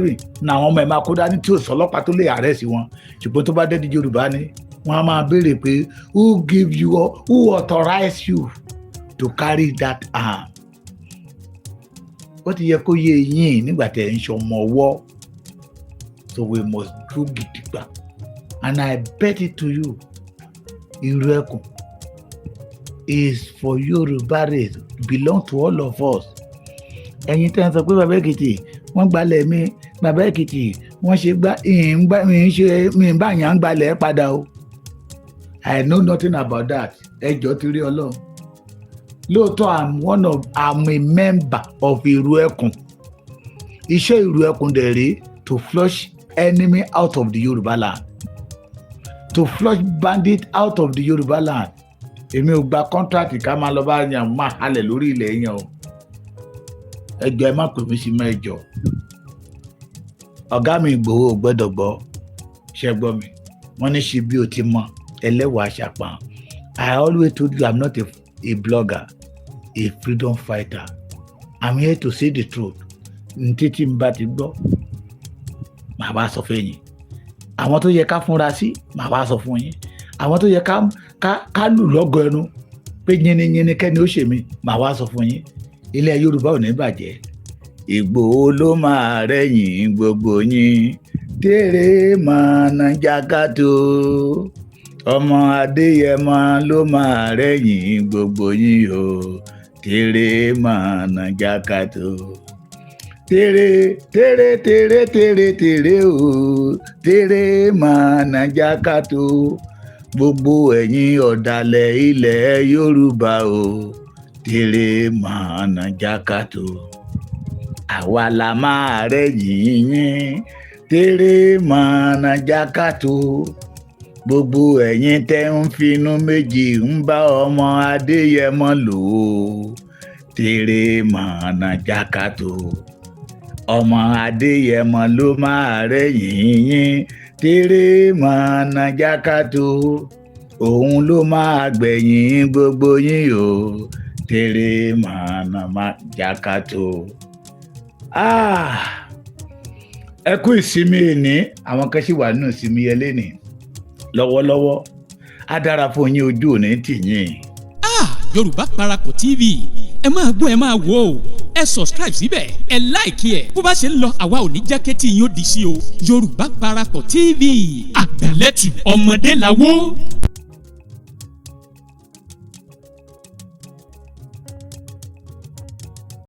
ní àwọn ọmọ ẹ̀ máa kó dání, tí ò sọlọ́pàá tó lè arrest wọn, ṣùgbọ́n tó bá dé di Yorùbá ni wọ́n á máa béèrè pé who give you, who authorize you to carry that arm? Ó ti yẹ kó yé yín nígbà tẹ̀ ń ṣọmọ ọwọ́. So we must do gidigba, and I bet it to you, Irú Ẹkùn is for Yorùbá race, belong to all of us. Ẹ̀yin tẹ́ ń sọ pé bàbá Èkìtì wọ́n gbalẹ̀ mi, bàbá Èkìtì wọ́n ṣe gbá mi ń ṣe mi ń bá yàn ń gbalẹ̀ padà o. I know nothing about that. Ẹ jọ̀ọ́, ti rí Ọlọ́run lóòótọ́, I'm a member of Ìrù Ẹkùn. Iṣẹ́ Ìrù Ẹkùn dẹ̀ rèé to flush enemy out of the Yorùbá land, to flush bandit out of the Yorùbá land. Èmi ò gba contract ká máa lọ bá yàn máa halẹ̀ lórí ilẹ̀ yẹn o. Ẹ jọ̀ọ́, ẹ má pè mí sí mọ́. Ẹ jọ̀ọ́, ọ̀gá mi Ìgbòho ò gbọ́dọ̀ gbọ́. Ṣe gbọ́ mi? Wọ́n ní ṣe bí o ti mọ ẹlẹ́wàá àṣàpọ̀n. I always told you, I'm not a blogger, a freedom fighter. I'm here to say the truth. Ní títí n bá ti gbọ́, màá wá sọ fún yín. Àwọn tó yẹ ká fúnra sí, màá wá sọ fún yín. Àwọn tó yẹ ká lù lọ́gọ ẹnu. Pé yínníyínní kẹ́ni ó ṣe mí, màá wá sọ fún yín. Ilẹ̀ Yorùbá ò ní bàjẹ́. Ìgbòho ló máa rẹ́yìn gbogbo yín. Tèrè mọ̀nà jákàtó, ọmọ Adéyẹmọ ló máa rẹ́yìn gbogbo yín o. Tèrè mọ̀nà jákàtó, tèrè tèrè tèrè tèrè tèrè o, tèrè mọ̀nà jákàtó. Gbogbo ẹ̀yin ọ̀dàlẹ̀ ilẹ̀ Yorùbá o, tèrè mọ̀nà jákàtó. Àwa la máa rẹ́yìn yín, tèrè mọ̀nà jákàtó. Gbogbo ẹ̀yin tẹ́ ń finú méjì ń bá ọmọ Adéyẹmọ lò ó, tèrè mọ̀nà jákàtó. Ọmọ Adéyẹmọ ló máa rẹ́yìn yín, tèrè mọ̀nà jákàtó. Òun ló máa gbẹ̀yìn gbogbo yín o, tèrè mọ̀nà jákàtó. Ah! Ẹ kú ìsinmi ìní. Àwọn kan sì wà nínú ìsinmi ẹlẹ́nìí lọ́wọ́lọ́wọ́. Á dára fún yín, ojú òní tì yín. Ah, Yorùbá Parapọ̀ TV, ẹ máa gbọ́, ẹ máa wò ó. Ẹ subscribe síbẹ̀, ẹ like ẹ̀. Bó bá ṣe ń lọ, àwa ò ní jẹ́ kétí yín ó di sí o. Yorùbá Parapọ̀ TV, àgbàlẹ́tù ọmọdé làwọ̀.